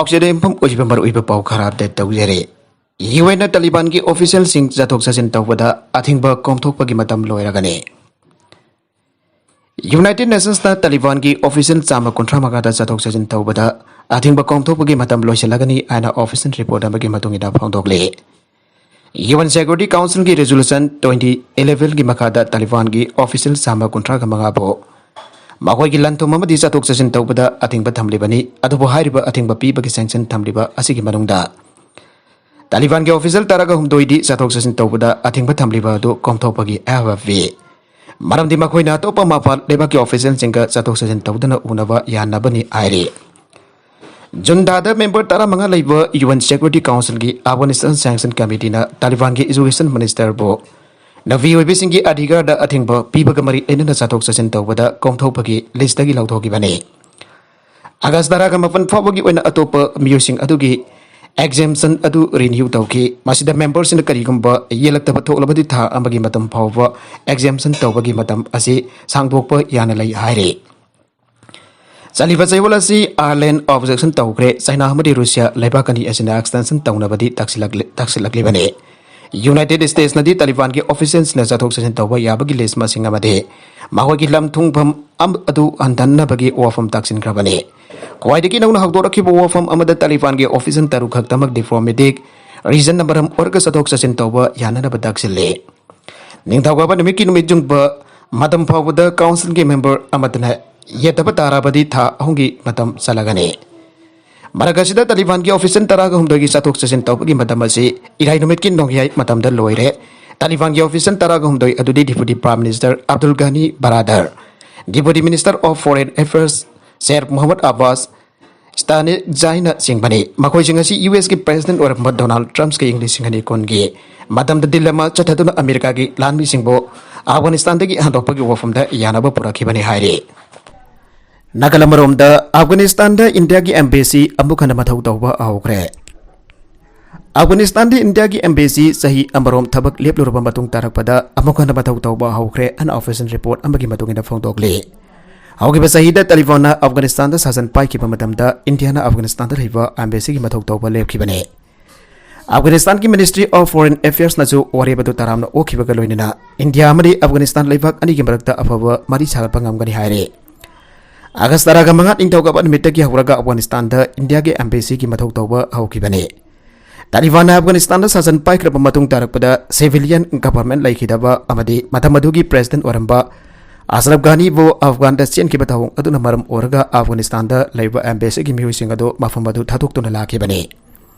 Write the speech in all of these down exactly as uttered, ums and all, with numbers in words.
ꯑꯣꯛꯁꯤꯗ ꯌꯨꯝꯐꯝ ꯑꯣꯏꯔꯤꯕ ꯃꯔꯨꯑꯣꯏꯕ ꯄꯥꯎ ꯈꯔ ꯑꯞꯗꯦꯠ ꯇꯧꯖꯔꯤ꯫ ꯌꯨ ꯑꯦꯟꯅ ꯇꯥꯂꯤꯕꯥꯟꯒꯤ ꯑꯣꯐꯤꯁꯤꯌꯦꯜꯁꯤꯡ ꯆꯠꯊꯣꯛ ꯆꯠꯁꯤꯟ ꯇꯧꯕꯗ ꯑꯊꯤꯡꯕ ꯀꯣꯝꯊꯣꯛꯄꯒꯤ ꯃꯇꯝ ꯂꯣꯏꯔꯒꯅꯤ꯫ ꯌꯨꯅꯥꯏꯇꯦꯗ ꯅꯦꯁꯟꯁꯅ ꯇꯥꯂꯤꯕꯥꯟꯒꯤ ꯑꯣꯐꯤꯁꯤꯌꯦꯜ ꯆꯥꯝꯃ ꯀꯨꯟꯊ꯭ꯔꯥ ꯃꯉꯥꯗ ꯆꯠꯊꯣꯛ ꯆꯠꯁꯤꯟ ꯇꯧꯕꯗ ꯑꯊꯤꯡꯕ ꯀꯣꯝꯊꯣꯛꯄꯒꯤ ꯃꯇꯝ ꯂꯣꯏꯁꯤꯜꯂꯒꯅꯤ ꯍꯥꯏꯅ ꯑꯣꯐꯤꯁꯤꯌꯦꯜ ꯔꯤꯄꯣꯔꯠ ꯑꯃꯒꯤ ꯃꯇꯨꯡ ꯏꯟꯅ ꯐꯣꯡꯗꯣꯛꯂꯤ꯫ ꯌꯨ ꯑꯦꯟ ꯁꯦꯀ꯭ꯌꯨꯔꯤꯇꯤ ꯀꯥꯎꯟꯁꯤꯜꯒꯤ ꯔꯤꯖꯣꯂꯨꯁꯟ ꯇ꯭ꯋꯦꯟꯇꯤ ꯏꯂꯦꯚꯦꯟꯒꯤ ꯃꯈꯥꯗ ꯇꯥꯂꯤꯕꯥꯟꯒꯤ ꯑꯣꯐꯤꯁꯤꯌꯦꯜ ꯆꯥꯝꯃ ꯀꯨꯟꯊ꯭ꯔꯥꯒ ꯃꯉꯥꯕꯨ ꯃꯈꯣꯏꯒꯤ ꯂꯟ ꯊꯨꯝ ꯑꯃꯗꯤ ꯆꯠꯊꯣꯛ ꯆꯠꯁꯤꯟ ꯇꯧꯕꯗ ꯑꯊꯤꯡꯕ ꯊꯝꯂꯤꯕꯅꯤ꯫ ꯑꯗꯨꯕꯨ ꯍꯥꯏꯔꯤꯕ ꯑꯊꯤꯡꯕ ꯄꯤꯕꯒꯤ ꯁꯦꯡꯁꯟ ꯊꯝꯂꯤꯕ ꯑꯁꯤꯒꯤ ꯃꯅꯨꯡꯗ ꯇꯥꯂꯤꯕꯥꯟꯒꯤ ꯑꯣꯐꯤꯁꯤꯌꯦꯜ ꯇꯔꯥꯒ ꯍꯨꯝꯗꯣꯏꯗꯤ ꯆꯠꯊꯣꯛ ꯆꯠꯁꯤꯟ ꯇꯧꯕꯗ ꯑꯊꯤꯡꯕ ꯊꯝꯂꯤꯕ ꯑꯗꯨ ꯀꯣꯝꯊꯣꯛꯄꯒꯤ ꯑꯌꯥꯕ ꯄꯤ꯫ ꯃꯔꯝꯗꯤ ꯃꯈꯣꯏꯅ ꯑꯇꯣꯞꯄ ꯃꯄꯥꯟ ꯂꯩꯕꯥꯛꯀꯤ ꯑꯣꯐꯤꯁꯤꯌꯦꯜꯁꯤꯡꯒ ꯆꯠꯊꯣꯛ ꯆꯠꯁꯤꯟ ꯇꯧꯗꯅ ꯎꯅꯕ ꯌꯥꯅꯕꯅꯤ ꯍꯥꯏꯔꯤ꯫ ꯖꯨꯟ ꯊꯥꯗ ꯃꯦꯝꯕꯔ ꯇꯔꯥꯃꯉꯥ ꯂꯩꯕ ꯌꯨ ꯑꯦꯟ ꯁꯦꯀ꯭ꯌꯨꯔꯤꯇꯤ ꯀꯥꯎꯟꯁꯤꯜꯒꯤ ꯑꯐꯒꯥꯅꯤꯁꯇꯥꯟ ꯁꯦꯡꯁꯟ ꯀꯃꯤꯇꯤꯅ ꯇꯥꯂꯤꯕꯥꯟꯒꯤ ꯑꯦꯖꯨꯀꯦꯁꯟ ꯃꯤꯅꯤꯁꯇꯔꯕꯨ ꯅꯨꯄꯤ ꯑꯣꯏꯕꯤꯁꯤꯡꯒꯤ ꯑꯙꯤꯀꯥꯔꯗ ꯑꯊꯤꯡꯕ ꯄꯤꯕꯒ ꯃꯔꯤ ꯂꯩꯅꯅ ꯆꯠꯊꯣꯛ ꯆꯠꯁꯤꯟ ꯇꯧꯕꯗ ꯀꯣꯝꯊꯣꯛꯄꯒꯤ ꯂꯤꯁꯇꯒꯤ ꯂꯧꯊꯣꯛꯈꯤꯕꯅꯤ꯫ ꯑꯥꯒꯁ ꯇꯔꯥꯒ ꯃꯥꯄꯟ ꯐꯥꯎꯕꯒꯤ ꯑꯣꯏꯅ ꯑꯇꯣꯞꯄ ꯃꯤꯑꯣꯏꯁꯤꯡ ꯑꯗꯨꯒꯤ ꯑꯦꯛꯖꯦꯝꯁꯟ ꯑꯗꯨ ꯔꯤꯅ꯭ꯌꯨ ꯇꯧꯈꯤ꯫ ꯃꯁꯤꯗ ꯃꯦꯝꯕꯔꯁꯤꯡꯅ ꯀꯔꯤꯒꯨꯝꯕ ꯌꯦꯜꯂꯛꯇꯕ ꯊꯣꯛꯂꯕꯗꯤ ꯊꯥ ꯑꯃꯒꯤ ꯃꯇꯝ ꯐꯥꯎꯕ ꯑꯦꯛꯖꯦꯝꯁꯟ ꯇꯧꯕꯒꯤ ꯃꯇꯝ ꯑꯁꯤ ꯁꯥꯡꯗꯣꯛꯄ ꯌꯥꯅ ꯂꯩ ꯍꯥꯏꯔꯤ꯫ ꯆꯠꯂꯤꯕ ꯆꯌꯣꯜ ꯑꯁꯤ ꯑꯥꯌꯔꯂꯦꯟ ꯑꯣꯕꯖꯦꯛꯁꯟ ꯇꯧꯈ꯭ꯔꯦ꯫ ꯆꯥꯏꯅꯥ ꯑꯃꯗꯤ ꯔꯨꯁꯤꯌꯥ ꯂꯩꯕꯥꯛ ꯑꯅꯤ ꯑꯁꯤꯅ ꯑꯦꯛꯁꯇꯦꯟꯁꯟ ꯇꯧꯅꯕꯗꯤ ꯇꯛꯁꯤꯜꯂꯛꯂꯤ-, ꯇꯛꯁꯤꯜꯂꯛꯂꯤꯕꯅꯤ꯫ ꯌꯨꯅꯥꯏꯇꯦꯗ ꯁ꯭ꯇꯦꯠꯁꯅꯗꯤ ꯇꯥꯂꯤꯕꯥꯟꯒꯤ ꯑꯣꯐꯤꯁꯤꯌꯦꯜꯁꯤꯡꯅ ꯆꯠꯊꯣꯛ ꯆꯠꯁꯤꯟ ꯇꯧꯕ ꯌꯥꯕꯒꯤ ꯂꯤꯁ ꯃꯁꯤꯡ ꯑꯃꯗꯤ ꯃꯈꯣꯏꯒꯤ ꯂꯝ ꯊꯨꯡꯐꯝ ꯑꯝ-, ꯑꯗꯨ ꯍꯟꯊꯅꯕꯒꯤ ꯋꯥꯐꯝ ꯇꯥꯛꯁꯤꯟꯈ꯭ꯔꯕꯅꯤ꯫ ꯈ꯭ꯋꯥꯏꯗꯒꯤ ꯅꯧꯅ ꯍꯧꯗꯣꯔꯛꯈꯤꯕ ꯋꯥꯐꯝ ꯑꯃꯗ ꯇꯥꯂꯤꯕꯥꯟꯒꯤ ꯑꯣꯐꯤꯁꯤꯌꯦꯜ ꯇꯔꯨꯛ ꯈꯛꯇꯃꯛ ꯗꯤꯐꯣꯔꯃꯦꯇꯤꯛ ꯔꯤꯖꯟꯅ ꯃꯔꯝ ꯑꯣꯏꯔꯒ ꯆꯠꯊꯣꯛ ꯆꯠꯁꯤꯟ ꯇꯧꯕ ꯌꯥꯅꯅꯕ ꯇꯥꯛꯁꯤꯜꯂꯤ꯫ ꯅꯤꯡꯊꯧꯀꯥꯕ ꯅꯨꯃꯤꯠꯀꯤ ꯅꯨꯃꯤꯠ ꯌꯨꯡꯕ ꯃꯇꯝ ꯐꯥꯎꯕꯗ ꯀꯥꯎꯟꯁꯤꯜꯒꯤ ꯃꯦꯝꯕꯔ ꯑꯃꯠꯇꯅ ꯌꯦꯠꯇꯕ ꯇꯥꯔꯕꯗꯤ ꯊꯥ ꯑꯍꯨꯝꯒꯤ ꯃꯇꯝ ꯆꯠꯂꯒꯅꯤ꯫ ꯃꯔꯛ ꯑꯁꯤꯗ ꯇꯥꯂꯤꯕꯥꯟꯒꯤ ꯑꯣꯐꯤꯁꯤꯌꯦꯜ ꯇꯔꯥꯒ ꯍꯨꯝꯗꯣꯏꯒꯤ ꯆꯠꯊꯣꯛ ꯆꯠꯁꯤꯟ ꯇꯧꯕꯒꯤ ꯃꯇꯝ ꯑꯁꯤ ꯏꯔꯥꯏ ꯅꯨꯃꯤꯠꯀꯤ ꯅꯣꯡꯌꯥꯏ ꯃꯇꯝꯗ ꯂꯣꯏꯔꯦ꯫ ꯇꯥꯂꯤꯕꯥꯟꯒꯤ ꯑꯣꯐꯤꯁꯤꯌꯦꯜ ꯇꯔꯥꯒ ꯍꯨꯝꯗꯣꯏ ꯑꯗꯨꯗꯤ Deputy Prime Minister Abdul Ghani Baradar, Deputy Minister of Foreign Affairs Sher Mohammad Abbas, ꯁ꯭ꯇꯥꯅꯤꯖꯥꯏꯅꯆꯤꯡꯕꯅꯤ꯫ ꯃꯈꯣꯏꯁꯤꯡ ꯑꯁꯤ ꯌꯨ ꯑꯦꯁꯀꯤ ꯄ꯭ꯔꯦꯁꯤꯗꯦꯟꯠ ꯑꯣꯏꯔꯝꯕ ꯗꯣꯅꯥꯜꯗ ꯇ꯭ꯔꯝꯞꯀꯤ ꯏꯪ ꯂꯤꯁꯤꯡ ꯑꯅꯤ ꯀꯨꯟꯒꯤ ꯃꯇꯝꯗ ꯗꯤꯜ ꯑꯃ ꯆꯠꯊꯗꯨꯅ ꯑꯃꯦꯔꯤꯀꯥꯒꯤ ꯂꯥꯟꯃꯤꯁꯤꯡꯕꯨ ꯑꯐꯒꯥꯅꯤꯁꯇꯥꯟꯗꯒꯤ ꯍꯟꯗꯣꯛꯄꯒꯤ ꯋꯥꯐꯝꯗ ꯌꯥꯅꯕ ꯄꯨꯔꯛꯈꯤꯕꯅꯤ ꯍꯥꯏꯔꯤ꯫ ꯅꯥꯀꯜ ꯑꯃꯔꯣꯝꯗ ꯑꯐꯒꯥꯅꯤꯁꯇꯥꯟꯗ ꯏꯟꯗꯤꯌꯥꯒꯤ ꯑꯦꯝꯕꯦꯁꯤ ꯑꯃꯨꯛ ꯍꯟꯅ ꯃꯊꯧ ꯇꯧꯕ ꯍꯧꯈ꯭ꯔꯦ꯫ ꯑꯐꯒꯥꯅꯤꯁꯇꯥꯟꯗ ꯏꯟꯗꯤꯌꯥꯒꯤ ꯑꯦꯝꯕꯦꯁꯤ ꯆꯍꯤ ꯑꯃꯔꯣꯝ ꯊꯕꯛ ꯂꯦꯞꯂꯨꯔꯕ ꯃꯇꯨꯡ ꯇꯥꯔꯛꯄꯗ ꯑꯃꯨꯛ ꯍꯟꯅ ꯃꯊꯧ ꯇꯧꯕ ꯍꯧꯈ꯭ꯔꯦ ꯍꯥꯏꯅ ꯑꯣꯐꯤꯁꯤꯌꯦꯜ ꯔꯤꯄꯣꯔꯠ ꯑꯃꯒꯤ ꯃꯇꯨꯡ ꯏꯟꯅ ꯐꯣꯡꯗꯣꯛꯂꯤ꯫ ꯍꯧꯈꯤꯕ ꯆꯍꯤꯗ ꯇꯥꯂꯤꯕꯥꯟꯅ ꯑꯐꯒꯥꯅꯤꯁꯇꯥꯟꯗ ꯁꯥꯁꯟ ꯄꯥꯏꯈꯤꯕ ꯃꯇꯝꯗ ꯏꯟꯗꯤꯌꯥꯅ ꯑꯐꯒꯥꯅꯤꯁꯇꯥꯟꯗ ꯂꯩꯕ ꯑꯦꯝꯕꯦꯁꯤꯒꯤ ꯃꯊꯧ ꯇꯧꯕ ꯂꯦꯞꯈꯤꯕꯅꯤ꯫ ꯑꯐꯒꯥꯅꯤꯁꯇꯥꯟꯒꯤ Ministry of Foreign Affairsꯅꯁꯨ ꯋꯥꯔꯦꯞ ꯑꯗꯨ ꯇꯔꯥꯝꯅ ꯑꯣꯛꯈꯤꯕꯒ ꯂꯣꯏꯅꯅ ꯏꯟꯗꯤꯌꯥ ꯑꯃꯗꯤ ꯑꯐꯒꯥꯅꯤꯁꯇꯥꯟ ꯂꯩꯕꯥꯛ ꯑꯅꯤꯒꯤ ꯃꯔꯛꯇ ꯑꯐꯕ ꯃꯔꯤ ꯁꯥꯒꯠꯄ ꯉꯝꯒꯅꯤ ꯍꯥꯏꯔꯦ꯫ ꯑꯥꯒꯁ ꯇꯔꯥꯒ ꯃꯉꯥ ꯅꯤꯡꯊꯧꯀꯥꯕ ꯅꯨꯃꯤꯠꯇꯒꯤ ꯍꯧꯔꯒ ꯑꯐꯒꯥꯅꯤꯁꯇꯥꯟꯗ ꯏꯟꯗꯤꯌꯥꯒꯤ ꯑꯦꯝꯕꯦꯁꯤꯒꯤ ꯃꯊꯧ ꯇꯧꯕ ꯍꯧꯈꯤꯕꯅꯤ꯫ ꯇꯥꯂꯤꯕꯥꯟꯅ ꯑꯐꯒꯥꯅꯤꯁꯇꯥꯟꯗ ꯁꯥꯁꯟ ꯄꯥꯏꯈ꯭ꯔꯕ ꯃꯇꯨꯡ ꯇꯥꯔꯛꯄꯗ civilian government ꯂꯩꯈꯤꯗꯕ ꯑꯃꯗꯤ ꯃꯇꯝ ꯑꯗꯨꯒꯤ president ꯑꯣꯏꯔꯝꯕ ꯑꯁꯔꯐ ꯘꯥꯅꯤꯕꯨ ꯑꯐꯒꯥꯟꯗ ꯆꯦꯟꯈꯤꯕ ꯊꯧꯑꯣꯡ ꯑꯗꯨꯅ ꯃꯔꯝ ꯑꯣꯏꯔꯒ ꯑꯐꯒꯥꯅꯤꯁꯇꯥꯟꯗ ꯂꯩꯕ ꯑꯦꯝꯕꯦꯁꯤꯒꯤ ꯃꯤꯑꯣꯏꯁꯤꯡ ꯑꯗꯨ ꯃꯐꯝ ꯑꯗꯨ ꯊꯥꯗꯣꯛꯇꯨꯅ ꯂꯥꯛꯈꯤꯕꯅꯤ꯫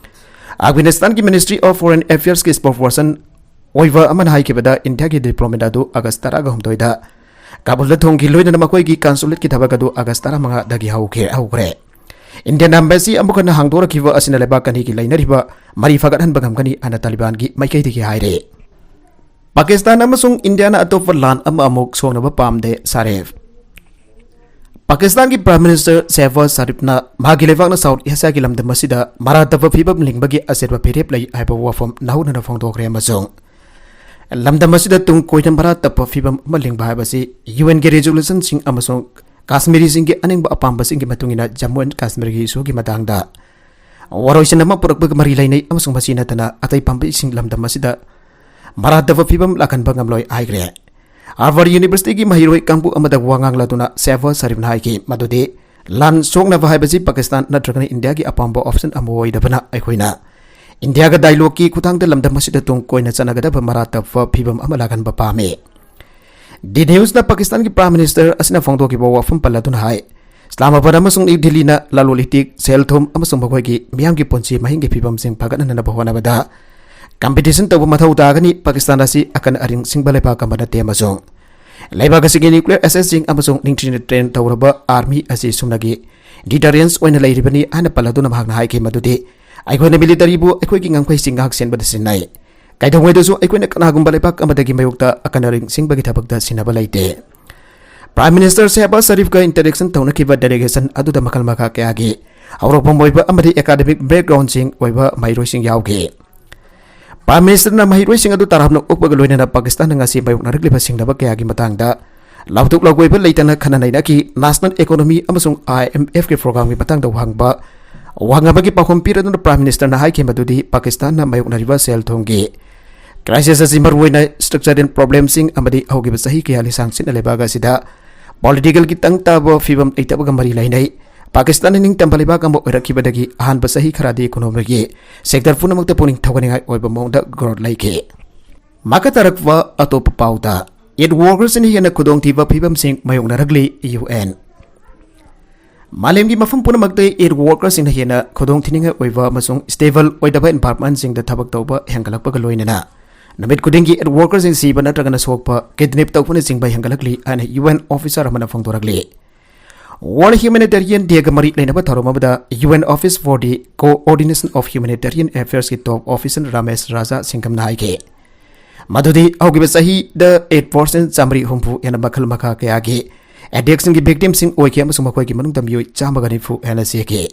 ꯑꯐꯒꯥꯅꯤꯁꯇꯥꯟꯒꯤ Ministry of Foreign Affairsꯀꯤ spokesperson ꯑꯣꯏꯕ ꯑꯃꯅ ꯍꯥꯏꯈꯤꯕꯗ ꯏꯟꯗꯤꯌꯥꯒꯤ diplomat ꯑꯗꯨ ꯑꯥꯒꯁ ꯇꯔꯥꯒ ꯍꯨꯝꯗꯣꯏꯗ ꯀꯥꯕꯨꯜꯗ ꯊꯨꯡꯈꯤ, ꯂꯣꯏꯅꯅ ꯃꯈꯣꯏꯒꯤ consulateꯀꯤ ꯊꯕꯛ ꯑꯗꯨ ꯑꯥꯒꯁ ꯇꯔꯥꯃꯉꯥꯗꯒꯤ ꯍꯧꯈꯤ-, ꯍꯧꯈ꯭ꯔꯦ꯫ Indian embassy ꯑꯃꯨꯛ ꯍꯟꯅ ꯍꯥꯡꯗꯣꯔꯛꯈꯤꯕ ꯑꯁꯤꯅ ꯂꯩꯕꯥꯛ ꯑꯅꯤꯒꯤ ꯂꯩꯅꯔꯤꯕ ꯃꯔꯤ ꯐꯒꯠꯍꯟꯕ ꯉꯝꯒꯅꯤ ꯍꯥꯏꯅ ꯇꯥꯂꯤꯕꯥꯟꯒꯤ ꯃꯥꯏꯀꯩꯗꯒꯤ ꯍꯥꯏꯔꯦ꯫ ꯄꯥꯀꯤꯁꯇꯥꯟ ꯑꯃꯁꯨꯡ ꯏꯟꯗꯤꯌꯥꯅ ꯑꯇꯣꯞꯄ ꯂꯥꯟ ꯑꯃ ꯑꯃꯨꯛ ꯁꯣꯛꯅꯕ ꯄꯥꯝꯗꯦ, ꯁꯥꯔꯦꯐ꯫ ꯄꯥꯀꯤꯁꯇꯥꯟꯒꯤ Prime Minister ꯁꯦꯍꯕꯥꯖ ꯁꯔꯤꯐꯅ ꯃꯍꯥꯛꯀꯤ ꯂꯩꯕꯥꯛꯅ South Asiaꯒꯤ ꯂꯝꯗꯝ ꯑꯁꯤꯗ ꯃꯔꯥ ꯇꯞꯄ ꯐꯤꯕꯝ ꯂꯤꯡꯕꯒꯤ ꯑꯆꯦꯠꯄ ꯐꯤꯔꯦꯞ ꯂꯩ ꯍꯥꯏꯕ ꯋꯥꯐꯝ ꯅꯧꯍꯧꯅꯅ ꯐꯣꯡꯗꯣꯛꯈ꯭ꯔꯦ ꯑꯃꯁꯨꯡ ꯂꯝꯗꯝ ꯑꯁꯤꯗ ꯇꯨꯡ ꯀꯣꯏꯅ ꯃꯔꯥ ꯇꯞꯄ ꯐꯤꯕꯝ ꯑꯃ ꯂꯤꯡꯕ ꯍꯥꯏꯕꯁꯤ UNꯒꯤ resolutionꯁꯤꯡ ꯑꯃꯁꯨꯡ ꯀꯥꯁꯃꯤꯔꯤꯁꯤꯡꯒꯤ ꯑꯅꯤꯡꯕ ꯑꯄꯥꯝꯕꯁꯤꯡꯒꯤ ꯃꯇꯨꯡ ꯏꯟꯅ ꯖꯝꯃꯨ ꯑꯦꯟ ꯀꯥꯁꯃꯤꯔꯒꯤ issueꯒꯤ ꯃꯇꯥꯡꯗ ꯋꯥꯔꯣꯏꯁꯤꯟ ꯑꯃ ꯄꯨꯔꯛꯄꯒ ꯃꯔꯤ ꯂꯩꯅꯩ ꯑꯃꯁꯨꯡ ꯃꯁꯤ ꯅꯠꯇꯅ ꯑꯇꯩ ꯄꯥꯝꯕꯩꯁꯤꯡ ꯂꯝꯗꯝ ꯑꯁꯤꯗ ꯃꯔꯥ ꯇꯞꯄ ꯐꯤꯕꯝ ꯂꯥꯛꯍꯟꯕ ꯉꯝꯂꯣꯏ ꯍꯥꯏꯈ꯭ꯔꯦ꯫ Harvard Universityꯒꯤ ꯃꯍꯩꯔꯣꯏ ꯀꯥꯡꯕꯨ ꯑꯃꯗ ꯋꯥ ꯉꯥꯡꯂꯗꯨꯅ ꯁꯦꯍꯕꯥꯖ ꯁꯔꯤꯐꯅ ꯍꯥꯏꯈꯤ ꯃꯗꯨꯗꯤ ꯂꯥꯟ ꯁꯣꯛꯅꯕ ꯍꯥꯏꯕꯁꯤ ꯄꯥꯀꯤꯁꯇꯥꯟ ꯅꯠꯇ꯭ꯔꯒꯅ ꯏꯟꯗꯤꯌꯥꯒꯤ ꯑꯄꯥꯝꯕ option ꯑꯃ ꯑꯣꯏꯗꯕꯅ ꯑꯩꯈꯣꯏꯅ ꯏꯟꯗꯤꯌꯥꯒ dialogueꯀꯤ ꯈꯨꯠꯊꯥꯡꯗ ꯂꯝꯗꯝ ꯑꯁꯤꯗ ꯇꯨꯡ ꯀꯣꯏꯅ ꯆꯠꯅꯒꯗꯕ ꯃꯔꯥ ꯇꯞꯄ ꯐꯤꯕꯝ ꯑꯃ ꯂꯥꯛꯍꯟꯕ ꯄꯥꯝꯃꯤ꯫ The Newsꯅ ꯄꯥꯀꯤꯁꯇꯥꯟꯒꯤ Prime Minister ꯑꯁꯤꯅ ꯐꯣꯡꯗꯣꯛꯈꯤꯕ ꯋꯥꯐꯝ ꯄꯜꯂꯗꯨꯅ ꯍꯥꯏ, ꯏꯁꯂꯥꯃꯥꯕꯥꯗ ꯑꯃꯁꯨꯡ ꯅ꯭ꯌꯨ ꯗꯤꯜꯂꯤꯅ ꯂꯂꯣꯟ ꯏꯇꯤꯛ, ꯁꯦꯜ ꯊꯨꯝ ꯑꯃꯁꯨꯡ ꯃꯈꯣꯏꯒꯤ ꯃꯤꯌꯥꯝꯒꯤ ꯄꯨꯟꯁꯤ ꯃꯍꯤꯡꯒꯤ ꯐꯤꯕꯝꯁꯤꯡ ꯐꯒꯠꯍꯟꯅꯕ ꯍꯣꯠꯅꯕꯗ competition ꯇꯧꯕ ꯃꯊꯧ ꯇꯥꯒꯅꯤ꯫ ꯄꯥꯀꯤꯁꯇꯥꯟ ꯑꯁꯤ ꯑꯀꯟ ꯑꯔꯤꯡ ꯁꯤꯡꯕ ꯂꯩꯕꯥꯛ ꯑꯃ ꯅꯠꯇꯦ ꯑꯃꯁꯨꯡ ꯂꯩꯕꯥꯛ ꯑꯁꯤꯒꯤ nuclear assetꯁꯤꯡ ꯑꯃꯁꯨꯡ ꯅꯤꯡꯊꯤꯅ train ꯇꯧꯔꯕ army ꯑꯁꯤ ꯁꯨꯞꯅꯒꯤ deterrence ꯑꯣꯏꯅ ꯂꯩꯔꯤꯕꯅꯤ ꯍꯥꯏꯅ ꯄꯜꯂꯗꯨꯅ ꯃꯍꯥꯛꯅ ꯍꯥꯏꯈꯤ ꯃꯗꯨꯗꯤ ꯑꯩꯈꯣꯏꯅ militaryꯕꯨ ꯑꯩꯈꯣꯏꯒꯤ ꯉꯝꯈꯩꯁꯤꯡ ꯉꯥꯛ ꯁꯦꯟꯕꯗ ꯁꯤꯖꯤꯟꯅꯩ꯫ ꯀꯩꯗꯧꯉꯩꯗꯁꯨ ꯑꯩꯈꯣꯏꯅ ꯀꯅꯥꯒꯨꯝꯕ ꯂꯩꯕꯥꯛ ꯑꯃꯗꯒꯤ ꯃꯥꯌꯣꯛꯇ ꯑꯀꯟ ꯑꯔꯤꯡ ꯁꯤꯡꯕꯒꯤ ꯊꯕꯛꯇ ꯁꯤꯟꯅꯕ ꯂꯩꯇꯦ꯫ Prime Minister ꯁꯦꯍꯕꯥꯖ ꯁꯔꯤꯐꯀ interaction ꯇꯧꯅꯈꯤꯕ delegation ꯑꯗꯨꯗ ꯃꯈꯜ ꯃꯈꯥ ꯀꯌꯥꯒꯤ ꯍꯧꯔꯛꯐꯝ ꯑꯣꯏꯕ ꯑꯃꯗꯤ academic backgroundꯁꯤꯡ ꯑꯣꯏꯕ ꯃꯍꯩꯔꯣꯏꯁꯤꯡ ꯌꯥꯎꯈꯤ꯫ Prime Ministerꯅ ꯃꯍꯩꯔꯣꯏꯁꯤꯡ ꯑꯗꯨ ꯇꯔꯥꯝꯅ ꯑꯣꯛꯄꯒ ꯂꯣꯏꯅꯅ ꯄꯥꯀꯤꯁꯇꯥꯟꯅ ꯉꯁꯤ ꯃꯥꯌꯣꯛꯅꯔꯛꯂꯤꯕ ꯁꯤꯡꯅꯕ ꯀꯌꯥꯒꯤ ꯃꯇꯥꯡꯗ ꯂꯥꯎꯊꯣꯛ ꯂꯥꯎꯒꯣꯏꯕ ꯂꯩꯇꯅ ꯈꯟꯅ ꯅꯩꯅꯈꯤ꯫ National economy ꯑꯃꯁꯨꯡ I M F ꯀꯤ programꯒꯤ ꯃꯇꯥꯡꯗ ꯋꯥ ꯍꯪꯕ ꯋꯥ ꯉꯝꯕꯒꯤ ꯄꯥꯎꯈꯨꯝ ꯄꯤꯔꯗꯨꯅ Prime Ministerꯅ ꯍꯥꯏꯈꯤ ꯃꯗꯨꯗꯤ ꯄꯥꯀꯤꯁꯇꯥꯟꯅ ꯃꯥꯌꯣꯛꯅꯔꯤꯕ ꯁꯦꯜ ꯊꯨꯝꯒꯤ crisis ꯑꯁꯤ ꯃꯔꯨꯑꯣꯏꯅ structural problemꯁꯤꯡ ꯑꯃꯗꯤ ꯍꯧꯈꯤꯕ ꯆꯍꯤ ꯀꯌꯥ ꯂꯤꯁꯥꯡ ꯁꯤꯠꯅ ꯂꯩꯕꯥꯛ ꯑꯁꯤꯗ politicalꯒꯤ ꯇꯪ ꯇꯥꯕ ꯐꯤꯕꯝ ꯂꯩꯇꯕꯒ ꯃꯔꯤ ꯂꯩꯅꯩ꯫ ꯄꯥꯀꯤꯁꯇꯥꯟꯅ ꯅꯤꯡꯇꯝꯕ ꯂꯩꯕꯥꯛ ꯑꯃ ꯑꯣꯏꯔꯛꯈꯤꯕꯗꯒꯤ ꯑꯍꯥꯟꯕ ꯆꯍꯤ ꯈꯔꯗꯤ economyꯒꯤ sector ꯄꯨꯝꯅꯃꯛꯇ ꯄꯨꯛꯅꯤꯡ ꯊꯧꯒꯠꯅꯤꯡꯉꯥꯏ ꯑꯣꯏꯕ ꯃꯑꯣꯡꯗ growth ꯂꯩꯈꯤ꯫ ꯃꯈꯥ ꯇꯥꯔꯛꯄ ꯑꯇꯣꯞꯄ ꯄꯥꯎꯗ, aid workersꯁꯤꯡꯅ ꯍꯦꯟꯅ ꯈꯨꯗꯣꯡꯊꯤꯕ ꯐꯤꯕꯝꯁꯤꯡ ꯃꯥꯌꯣꯛꯅꯔꯛꯂꯤ꯫ U N ꯃꯥꯂꯦꯝꯒꯤ ꯃꯐꯝ ꯄꯨꯝꯅꯃꯛꯇ aid workersꯁꯤꯡꯅ ꯍꯦꯟꯅ ꯈꯨꯗꯣꯡꯊꯤꯅꯤꯡꯉꯥꯏ ꯑꯣꯏꯕ ꯑꯃꯁꯨꯡ stable ꯑꯣꯏꯗꯕ environmentꯁꯤꯡꯗ ꯊꯕꯛ ꯇꯧꯕ ꯍꯦꯟꯒꯠꯂꯛꯄꯒ ꯂꯣꯏꯅꯅ ꯅꯨꯃꯤꯠ ꯈꯨꯗꯤꯡꯒꯤ aid workersꯁꯤꯡ ꯁꯤꯕ ꯅꯠꯇ꯭ꯔꯒꯅ ꯁꯣꯛꯄ, kidnap ꯇꯧꯕꯅꯆꯤꯡꯕ ꯍꯦꯟꯒꯠꯂꯛꯂꯤ ꯍꯥꯏꯅ U N officer ꯑꯃꯅ ꯐꯣꯡꯗꯣꯔꯛꯂꯤ꯫ World Humanitarian Dayꯒ ꯃꯔꯤ ꯂꯩꯅꯕ ꯊꯧꯔꯝ ꯑꯃꯗ U N Office for the Coordination of Humanitarian Affairsꯀꯤ top officer Ramesh ꯔꯥꯖꯥ ꯁꯤꯡꯒꯝꯅ ꯍꯥꯏꯈꯤ ꯃꯗꯨꯗꯤ ꯍꯧꯈꯤꯕ ꯆꯍꯤꯗ aid workersꯁꯤꯡ ꯆꯥꯃꯔꯤ ꯍꯨꯝꯐꯨ ꯍꯦꯟꯅ ꯃꯈꯜ ꯃꯈꯥ ꯀꯌꯥꯒꯤ attackꯁꯤꯡꯒꯤ victimꯁꯤꯡ ꯑꯣꯏꯈꯤ ꯑꯃꯁꯨꯡ ꯃꯈꯣꯏꯒꯤ ꯃꯅꯨꯡꯗ ꯃꯤꯑꯣꯏ ꯆꯥꯝꯃꯒ ꯅꯤꯐꯨ ꯍꯦꯟꯅ ꯁꯤꯈꯤ꯫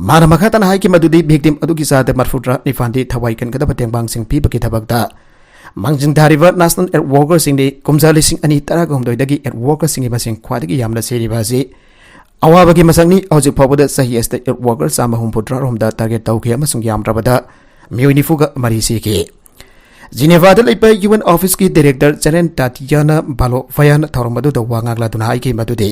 ꯃꯥꯅ ꯃꯈꯥ ꯇꯥꯅ ꯍꯥꯏꯈꯤ ꯃꯗꯨꯗꯤ victim ꯑꯗꯨꯒꯤ ꯆꯥꯗ ꯃꯔꯐꯨꯇꯔꯥ ꯅꯤꯄꯥꯟꯗꯤ ꯊꯋꯥꯏ ꯀꯟꯒꯗꯕ ꯇꯦꯡꯕꯥꯡꯁꯤꯡ ꯄꯤꯕꯒꯤ ꯊꯕꯛꯇ ꯃꯥꯡꯖꯤꯟ ꯊꯥꯔꯤꯕ national aid workersꯁꯤꯡꯗꯤ ꯀꯨꯝꯖꯥ ꯂꯤꯁꯤꯡ ꯑꯅꯤ ꯇꯔꯥꯒ ꯍꯨꯝꯗꯣꯏꯗꯒꯤ aid workersꯁꯤꯡꯒꯤ ꯃꯁꯤꯡ ꯈ꯭ꯋꯥꯏꯗꯒꯤ ꯌꯥꯝꯅ ꯁꯤꯔꯤꯕ ꯑꯁꯤ ꯑꯋꯥꯕꯒꯤ ꯃꯁꯛꯅꯤ꯫ ꯍꯧꯖꯤꯛ ꯐꯥꯎꯕꯗ ꯆꯍꯤ ꯑꯁꯤꯗ aid workers ꯆꯥꯝꯃ ꯍꯨꯝꯐꯨꯇꯔꯥꯔꯣꯝꯗ target ꯇꯧꯈꯤ ꯑꯃꯁꯨꯡ ꯌꯥꯝꯗ꯭ꯔꯕꯗ ꯃꯤꯑꯣꯏ ꯅꯤꯐꯨꯒ ꯃꯔꯤ ꯁꯤꯈꯤ꯫ Genevaꯗ ꯂꯩꯕ U N officeꯀꯤ director General Tatiana Balovayan ꯊꯧꯔꯝ ꯑꯗꯨꯗ ꯋꯥ ꯉꯥꯡꯂꯗꯨꯅ ꯍꯥꯏꯈꯤ ꯃꯗꯨꯗꯤ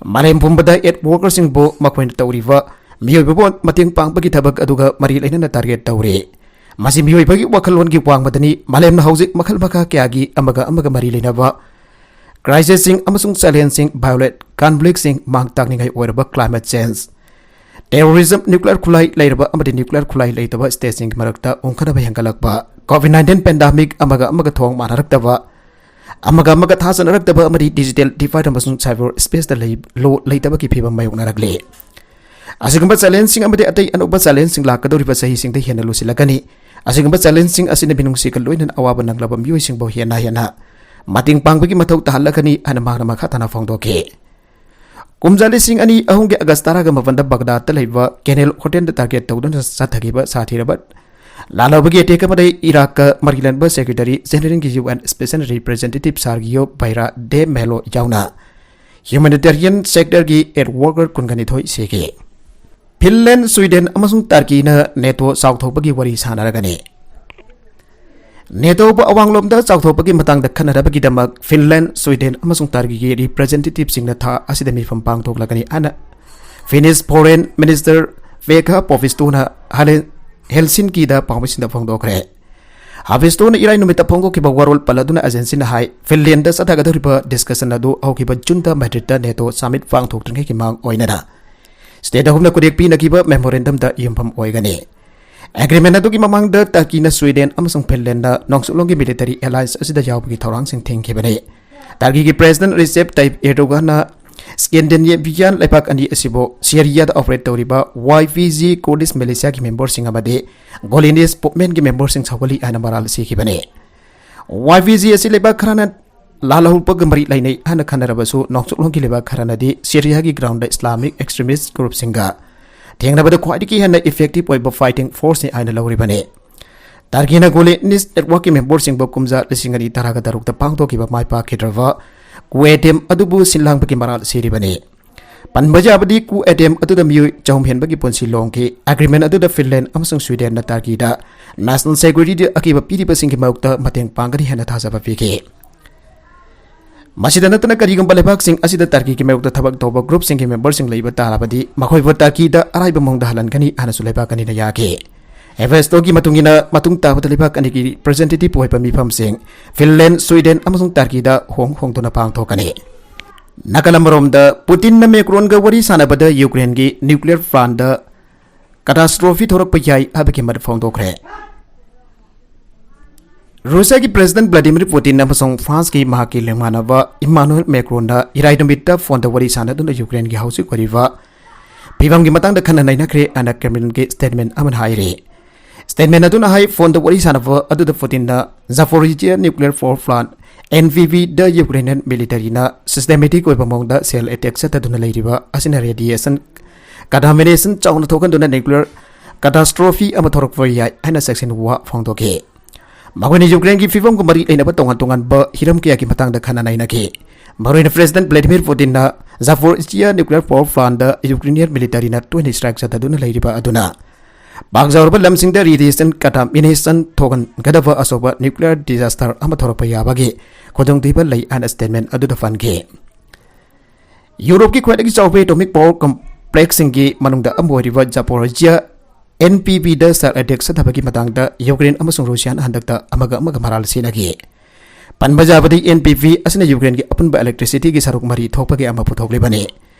ꯃꯥꯂꯦꯝ ꯄꯨꯝꯕꯗ aid workersꯁꯤꯡꯕꯨ ꯃꯈꯣꯏꯅ ꯇꯧꯔꯤꯕ ꯃꯤꯑꯣꯏꯕꯕꯨ ꯃꯇꯦꯡ ꯄꯥꯡꯕꯒꯤ ꯊꯕꯛ ꯑꯗꯨꯒ ꯃꯔꯤ ꯂꯩꯅꯅ target ꯇꯧꯔꯤ꯫ ꯃꯁꯤ ꯃꯤꯑꯣꯏꯕꯒꯤ ꯋꯥꯈꯜꯂꯣꯟꯒꯤ ꯋꯥꯡꯃꯗꯅꯤ꯫ ꯃꯥꯂꯦꯝꯅ ꯍꯧꯖꯤꯛ ꯃꯈꯜ ꯃꯈꯥ ꯀꯌꯥꯒꯤ ꯑꯃꯒ ꯑꯃꯒ ꯃꯔꯤ ꯂꯩꯅꯕ crisisꯁꯤꯡ ꯑꯃꯁꯨꯡ challengeꯁꯤꯡ, violent conflictꯁꯤꯡ, ꯃꯥꯡ ꯇꯥꯛꯅꯤꯡꯉꯥꯏ ꯑꯣꯏꯔꯕ climate change, terrorism, nuclear ꯈꯨꯠꯂꯥꯏ ꯂꯩꯔꯕ ꯑꯃꯗꯤ nuclear ꯈꯨꯠꯂꯥꯏ ꯂꯩꯇꯕ stateꯁꯤꯡꯒꯤ ꯃꯔꯛꯇ ꯎꯪꯈꯠꯅꯕ ꯍꯦꯟꯒꯠꯂꯛꯄ, COVID nineteen pandemic, ꯑꯃꯒ ꯑꯃꯒ ꯊꯣꯡ ꯃꯥꯟꯅꯔꯛꯇꯕ, ꯑꯃꯒ ꯑꯃꯒ ꯊꯥꯖꯅꯔꯛꯇꯕ ꯑꯃꯗꯤ digital divide ꯑꯃꯁꯨꯡ cyber spaceꯇ ꯂꯩ-, ꯂꯣ ꯂꯩꯇꯕꯒꯤ ꯐꯤꯕꯝ ꯃꯥꯌꯣꯛꯅꯔꯛꯂꯤ꯫ ꯑꯁꯤꯒꯨꯝꯕ challengeꯁꯤꯡ ꯑꯃꯗꯤ ꯑꯇꯩ ꯑꯅꯧꯕ challengeꯁꯤꯡ ꯂꯥꯛꯀꯗꯧꯔꯤꯕ ꯆꯍꯤꯁꯤꯡꯗ ꯍꯦꯟꯅ ꯂꯨꯁꯤꯜꯂꯛꯀꯅꯤ꯫ ꯑꯁꯤꯒꯨꯝꯕ challengeꯁꯤꯡ ꯑꯁꯤꯅ ꯃꯤꯅꯨꯡꯁꯤꯒ ꯂꯣꯏꯅꯅ ꯑꯋꯥꯕ ꯅꯪꯂꯕ ꯃꯤꯑꯣꯏꯁꯤꯡꯕꯨ ꯍꯦꯟꯅ ꯍꯦꯟꯅ ꯃꯇꯦꯡ ꯄꯥꯡꯕꯒꯤ ꯃꯊꯧ ꯇꯥꯍꯜꯂꯛꯀꯅꯤ ꯍꯥꯏꯅ ꯃꯍꯥꯛꯅ ꯃꯈꯥ ꯇꯥꯅ ꯐꯣꯡꯗꯣꯛꯈꯤ꯫ ꯀꯨꯝꯖꯥ ꯂꯤꯁꯤꯡ ꯑꯅꯤ ꯑꯍꯨꯝꯒꯤ August ꯇꯔꯥꯒ ꯃꯥꯄꯟꯗ ꯕꯒꯗꯥꯗꯇ ꯂꯩꯕ Canal Hotelꯗ target ꯇꯧꯗꯨꯅ ꯆꯠꯊꯈꯤꯕ ꯁꯥꯊꯤꯔꯕ ꯂꯥꯜꯍꯧꯕꯒꯤ ꯑꯦꯇꯦꯛ ꯑꯃꯗ ꯏꯔꯥꯛꯀ ꯃꯔꯤ ꯂꯩꯅꯕ ꯁꯦꯀ꯭ꯔꯦꯇꯔꯤ ꯖꯦꯅꯔꯦꯜꯒꯤ U N special representative Sergio Vieira de Mello ꯌꯥꯎꯅ ꯍ꯭ꯌꯨꯃꯦꯅꯤꯇꯦꯔꯤꯌꯟ ꯁꯦꯛꯇꯔꯒꯤ ꯑꯦꯗ ꯋꯥꯔꯀꯔ ꯀꯨꯟꯒ ꯅꯤꯊꯣꯏ ꯁꯤꯈꯤ꯫ ꯐꯤꯟꯂꯦꯟ, ꯁ꯭ꯋꯤꯗꯦꯟ ꯑꯃꯁꯨꯡ ꯇꯔꯀꯤꯅ ꯅꯦꯇꯣ ꯆꯥꯎꯊꯣꯛꯄꯒꯤ ꯋꯥꯔꯤ ꯁꯥꯟꯅꯔꯒꯅꯤ꯫ ꯅꯦꯇꯣꯕꯨ ꯑꯋꯥꯡꯂꯣꯝꯗ ꯆꯥꯎꯊꯣꯛꯄꯒꯤ ꯃꯇꯥꯡꯗ ꯈꯟꯅꯅꯕꯒꯤꯗꯃꯛ ꯐꯤꯟꯂꯦꯟ, ꯁ꯭ꯋꯤꯗꯦꯟ ꯑꯃꯁꯨꯡ ꯇꯔꯀꯤꯒꯤ ꯔꯤꯄ꯭ꯔꯖꯦꯟꯇꯦꯇꯤꯚꯁꯤꯡꯅ ꯊꯥ ꯑꯁꯤꯗ ꯃꯤꯐꯝ ꯄꯥꯡꯊꯣꯛꯂꯒꯅꯤ ꯍꯥꯏꯅ ꯐꯤꯅꯤꯁ ꯐꯣꯔꯦꯟ ꯃꯤꯅꯤꯁꯇꯔ ꯄꯦꯀꯥ ꯄꯣꯐꯤꯁꯇꯣꯅ ꯍꯥꯂꯦ-, ꯍꯦꯜꯁꯤꯟꯀꯤꯗ ꯄꯥꯎꯃꯤꯁꯤꯡꯗ ꯐꯣꯡꯗꯣꯛꯈ꯭ꯔꯦ꯫ ꯍꯥꯐꯤꯁꯇꯣꯅ ꯏꯔꯥꯏ ꯅꯨꯃꯤꯠꯇ ꯐꯣꯡꯗꯣꯛꯈꯤꯕ ꯋꯥꯔꯣꯜ ꯄꯜꯂꯗꯨꯅ ꯑꯦꯖꯦꯟꯁꯤꯅ ꯍꯥꯏ, ꯐꯤꯟꯂꯦꯟꯗ ꯆꯠꯊꯒꯗꯧꯔꯤꯕ ꯗꯤꯁꯀꯁꯟ ꯑꯗꯨ ꯍꯧꯈꯤꯕ ꯖꯨꯟꯗ ꯃꯦꯗ꯭ꯔꯤꯗꯇ ꯅꯦꯇꯣ ꯁꯃꯤꯠ ꯄꯥꯡꯊꯣꯛꯇ꯭ꯔꯤꯉꯩꯒꯤ ꯃꯥꯡ ꯑꯣꯏꯅꯅ ꯁ꯭ꯇꯦꯠ ꯑꯍꯨꯝꯅ ꯈꯨꯗꯦꯛ ꯄꯤꯅꯈꯤꯕ ꯃꯦꯃꯣꯔꯦꯟꯗꯝꯗ ꯌꯨꯝꯐꯝ ꯑꯣꯏꯒꯅꯤ꯫ ꯑꯦꯒ꯭ꯔꯤꯃꯦꯟ ꯑꯗꯨꯒꯤ ꯃꯃꯥꯡꯗ ꯇꯔꯀꯤꯅ ꯁ꯭ꯋꯤꯗꯦꯟ ꯑꯃꯁꯨꯡ ꯐꯤꯟꯂꯦꯟꯗ ꯅꯣꯡꯆꯨꯞꯂꯣꯝꯒꯤ ꯃꯤꯂꯤꯇꯔꯤ ꯑꯦꯂꯥꯌꯟꯁ ꯑꯁꯤꯗ ꯌꯥꯎꯕꯒꯤ ꯊꯧꯔꯥꯡꯁꯤꯡ ꯊꯤꯡꯈꯤꯕꯅꯤ꯫ ꯇꯔꯀꯤꯒꯤ ꯄ꯭ꯔꯦꯁꯤꯗꯦꯟꯠ ꯔꯤꯁꯦꯞ ꯇꯥꯏꯞ ꯑꯦꯔꯗꯣꯒꯥꯟꯅ ꯁ꯭ꯀꯦꯟꯗꯤꯅꯦꯚꯤꯌꯥꯟ ꯂꯩꯕꯥꯛ ꯑꯅꯤ ꯑꯁꯤꯕꯨ ꯁꯤꯔꯤꯌꯥꯗ ꯑꯣꯄꯔꯦꯠ ꯇꯧꯔꯤꯕ ꯋꯥꯏ ꯄꯤ ꯖꯤ ꯀꯨꯔꯗꯤꯁ ꯃꯤꯂꯤꯁꯤꯌꯥꯒꯤ ꯃꯦꯝꯕꯔꯁꯤꯡ ꯑꯃꯗꯤ ꯒꯣꯂꯤꯅꯤꯁ ꯃꯨꯚꯃꯦꯟꯠꯀꯤ ꯃꯦꯝꯕꯔꯁꯤꯡ ꯁꯧꯒꯠꯂꯤ ꯍꯥꯏꯅ ꯃꯔꯥꯜ ꯁꯤꯈꯤꯕꯅꯤ꯫ ꯋꯥꯏ ꯄꯤ ꯖꯤ ꯑꯁꯤ ꯂꯩꯕꯥꯛ ꯈꯔꯅ ꯂꯥꯜꯍꯧꯕꯒ ꯃꯔꯤ ꯂꯩꯅꯩ ꯍꯥꯏꯅ ꯈꯟꯅꯔꯕꯁꯨ, ꯅꯣꯡꯆꯨꯞꯂꯣꯝꯒꯤ ꯂꯩꯕꯥꯛ ꯈꯔꯅꯗꯤ ꯁꯤꯔꯤꯌꯥꯒꯤ ꯒ꯭ꯔꯥꯎꯟꯗ ꯏꯁꯂꯥꯃꯤꯛ ꯑꯦꯛꯁꯇ꯭ꯔꯤꯃꯤꯁꯠ ꯒ꯭ꯔꯨꯞꯁꯤꯡꯒ ꯊꯦꯡꯅꯕꯗ ꯈ꯭ꯋꯥꯏꯗꯒꯤ ꯍꯦꯟꯅ ꯏꯐꯦꯛꯇꯤꯚ ꯑꯣꯏꯕ ꯐꯥꯏꯇꯤꯡ ꯐꯣꯔꯁꯅꯤ ꯍꯥꯏꯅ ꯂꯧꯔꯤꯕꯅꯤ꯫ ꯇꯔꯀꯤꯅ ꯒꯣꯂꯤꯅꯁ ꯅꯦꯠꯋꯥꯔꯛꯀꯤ ꯃꯦꯝꯕꯔꯁꯤꯡꯕꯨ ꯀꯨꯝꯖꯥ ꯂꯤꯁꯤꯡ ꯑꯅꯤ ꯇꯔꯥꯒ ꯇꯔꯨꯛꯇ ꯄꯥꯡꯊꯣꯛꯈꯤꯕ ꯃꯥꯏ ꯄꯥꯛꯈꯤꯗ꯭ꯔꯕ ꯀꯨ ꯑꯦꯇꯦꯝ ꯑꯗꯨꯕꯨ ꯁꯤꯟ ꯂꯥꯡꯕꯒꯤ ꯃꯔꯥꯜ ꯁꯤꯔꯤꯕꯅꯤ꯫ ꯄꯟꯕ ꯌꯥꯕꯗꯤ, ꯀꯨ ꯑꯦꯇꯦꯝ ꯑꯗꯨꯗ ꯃꯤꯑꯣꯏ ꯆꯍꯨꯝ ꯍꯦꯟꯕꯒꯤ ꯄꯨꯟꯁꯤ ꯂꯣꯡꯈꯤ꯫ ꯑꯦꯒ꯭ꯔꯤꯃꯦꯟ ꯑꯗꯨꯗ ꯐꯤꯟꯂꯦꯟ ꯑꯃꯁꯨꯡ ꯁ꯭ꯋꯤꯗꯦꯟꯅ ꯇꯔꯀꯤꯗ ꯅꯦꯁꯅꯦꯜ ꯁꯦꯀ꯭ꯌꯨꯔꯤꯇꯤꯗ ꯑꯀꯤꯕ ꯄꯤꯔꯤꯕꯁꯤꯡꯒꯤ ꯃꯥꯌꯣꯛꯇ ꯃꯇꯦꯡ ꯄꯥꯡꯒꯅꯤ ꯍꯥꯏꯅ ꯊꯥꯖꯕ ꯄꯤꯈꯤ꯫ ꯃꯁꯤꯗ ꯅꯠꯇꯅ, ꯀꯔꯤꯒꯨꯝꯕ ꯂꯩꯕꯥꯛꯁꯤꯡ ꯑꯁꯤꯗ ꯇꯔꯀꯤꯒꯤ ꯃꯥꯌꯣꯛꯇ ꯊꯕꯛ ꯇꯧꯕ ꯒ꯭ꯔꯨꯞꯁꯤꯡꯒꯤ ꯃꯦꯝꯕꯔꯁꯤꯡ ꯂꯩꯕ ꯇꯥꯔꯕꯗꯤ, ꯃꯈꯣꯏꯕꯨ ꯇꯔꯀꯤꯗ ꯑꯔꯥꯏꯕ ꯃꯑꯣꯡꯗ ꯍꯜꯍꯟꯒꯅꯤ ꯍꯥꯏꯅꯁꯨ ꯂꯩꯕꯥꯛ ꯑꯅꯤꯅ ꯌꯥꯈꯤ꯫ ꯍꯦꯐꯦꯁꯇꯣꯒꯤ ꯃꯇꯨꯡ ꯏꯟꯅ, ꯃꯇꯨꯡ ꯇꯥꯕꯗ ꯂꯩꯕꯥꯛ ꯑꯅꯤꯒꯤ ꯔꯤꯄ꯭ꯔꯖꯦꯟꯇꯦꯇꯤꯚ ꯑꯣꯏꯕ ꯃꯤꯐꯝꯁꯤꯡ ꯐꯤꯟꯂꯦꯟ, ꯁ꯭ꯋꯤꯗꯦꯟ ꯑꯃꯁꯨꯡ ꯇꯔꯀꯤꯗ ꯍꯣꯡ ꯍꯣꯡꯗꯨꯅ ꯄꯥꯡꯊꯣꯛꯀꯅꯤ꯫ ꯅꯥꯀꯜ ꯑꯃꯔꯣꯝꯗ, ꯄꯨꯇꯤꯟꯅ ꯃꯦꯀ꯭ꯔꯣꯟꯒ ꯋꯥꯔꯤ ꯁꯥꯟꯅꯕꯗ ꯌꯨꯀ꯭ꯔꯦꯟꯒꯤ ꯅ꯭ꯌꯨꯀ꯭ꯂꯤꯌꯔ ꯄ꯭ꯂꯥꯟꯗ ꯀꯦꯇꯥꯁꯇ꯭ꯔꯣꯐꯤ ꯊꯣꯔꯛꯄ ꯌꯥꯏ ꯍꯥꯏꯕꯒꯤ ꯃꯔꯛ ꯐꯣꯡꯗꯣꯛꯈ꯭ꯔꯦ꯫ ꯔꯨꯁꯤꯌꯥꯒꯤ ꯄ꯭ꯔꯦꯁꯤꯗꯦꯟꯠ ꯚ꯭ꯂꯥꯗꯤꯃꯤꯔ ꯄꯨꯇꯤꯟ ꯑꯃꯁꯨꯡ ꯐ꯭ꯔꯥꯟꯁꯀꯤ ꯃꯍꯥꯛꯀꯤ ꯂꯦꯡꯃꯥꯟꯅꯕ ꯏꯃꯥꯅꯨꯑꯦꯜ ꯃꯦꯀ꯭ꯔꯣꯟꯅ ꯏꯔꯥꯏ ꯅꯨꯃꯤꯠꯇ ꯐꯣꯟꯗ ꯋꯥꯔꯤ ꯁꯥꯟꯅꯗꯨꯅ ꯌꯨꯀ꯭ꯔꯦꯟꯒꯤ ꯍꯧꯖꯤꯛ ꯑꯣꯏꯔꯤꯕ ꯐꯤꯕꯝꯒꯤ ꯃꯇꯥꯡꯗ ꯈꯟꯅ ꯅꯩꯅꯈ꯭ꯔꯦ ꯍꯥꯏꯅ ꯀ꯭ꯔꯦꯝꯂꯤꯟꯒꯤ ꯁ꯭ꯇꯦꯠꯃꯦꯟ ꯑꯃꯅ ꯍꯥꯏꯔꯤ꯫ ꯁ꯭ꯇꯦꯠꯃꯦꯟ ꯑꯗꯨꯅ ꯍꯥꯏ, ꯐꯣꯟꯗ ꯋꯥꯔꯤ ꯁꯥꯟꯅꯕ ꯑꯗꯨꯗ ꯄꯨꯇꯤꯟꯅ Zaporizhzhia nuclear power plant, N P ꯄꯤꯗ ꯌꯨꯀ꯭ꯔꯦꯅꯤꯌꯟ ꯃꯤꯂꯤꯇꯔꯤꯅ ꯁꯤꯁꯇꯦꯃꯦꯇꯤꯛ ꯑꯣꯏꯕ ꯃꯑꯣꯡꯗ ꯁꯦꯜ ꯑꯦꯇꯦꯛ ꯆꯠꯊꯗꯨꯅ ꯂꯩꯔꯤꯕ ꯑꯁꯤꯅ ꯔꯦꯗꯤꯌꯦꯁꯟ ꯀꯟꯇꯥꯃꯤꯅꯦꯁꯟ ꯆꯥꯎꯅ ꯊꯣꯛꯍꯟꯗꯨꯅ ꯅ꯭ꯌꯨꯀ꯭ꯂꯤꯌꯔ catastrophe ꯑꯃ ꯊꯣꯔꯛꯄ ꯌꯥꯏ ꯍꯥꯏꯅ ꯆꯦꯛꯁꯤꯟ ꯋꯥ ꯐꯣꯡꯗꯣꯛꯈꯤ꯫ ꯃꯈꯣꯏꯅ ꯌꯨꯀ꯭ꯔꯦꯟꯒꯤ ꯐꯤꯕꯝꯒ ꯃꯔꯤ ꯂꯩꯅꯕ ꯇꯣꯉꯥꯟ ꯇꯣꯉꯥꯟꯕ ꯍꯤꯔꯝ ꯀꯌꯥꯒꯤ ꯃꯇꯥꯡꯗ ꯈꯟꯅ ꯅꯩꯅꯈꯤ꯫ ꯃꯔꯨꯑꯣꯏꯅ President Vladimir Putinꯅ Zaporizhzhia nuclear power plantꯗ Ukrainian militaryꯅ ꯇꯣꯏꯅ strike ꯆꯠꯊꯗꯨꯅ ꯂꯩꯔꯤꯕ ꯑꯗꯨꯅ ꯄꯥꯛ ꯆꯥꯎꯔꯕ ꯂꯝꯁꯤꯡꯗ radiation contamination ꯊꯣꯛꯍꯟꯒꯗꯕ ꯑꯆꯧꯕ nuclear disaster ꯑꯃ ꯊꯣꯔꯛꯄ ꯌꯥꯕꯒꯤ ꯈꯨꯗꯣꯡꯊꯤꯕ ꯂꯩ ꯍꯥꯏꯅ statement ꯑꯗꯨꯗ ꯄꯟꯈꯤ꯫ ꯌꯨꯔꯣꯞꯀꯤ ꯈ꯭ꯋꯥꯏꯗꯒꯤ ꯆꯥꯎꯕ atomic power complexꯁꯤꯡꯒꯤ ꯃꯅꯨꯡꯗ ꯑꯃ ꯑꯣꯏꯔꯤꯕ Zaporizhzhia NPPꯗ cell attack ꯆꯠꯊꯕꯒꯤ ꯃꯇꯥꯡꯗ ꯌꯨꯀ꯭ꯔꯦꯟ ꯑꯃꯁꯨꯡ ꯔꯨꯁꯤꯌꯥꯅ ꯍꯟꯗꯛꯇ ꯑꯃꯒ ꯑꯃꯒ ꯃꯔꯥꯜ ꯁꯤꯟꯅꯈꯤ꯫ ꯄꯟꯕ ꯌꯥꯕꯗꯤ, NPP ꯑꯁꯤꯅ ꯌꯨꯀ꯭ꯔꯦꯟꯒꯤ ꯑꯄꯨꯟꯕ electricityꯒꯤ ꯁꯔꯨꯛ ꯃꯔꯤ ꯊꯣꯛꯄꯒꯤ ꯑꯃ ꯄꯨꯊꯣꯛꯂꯤꯕꯅꯤ꯫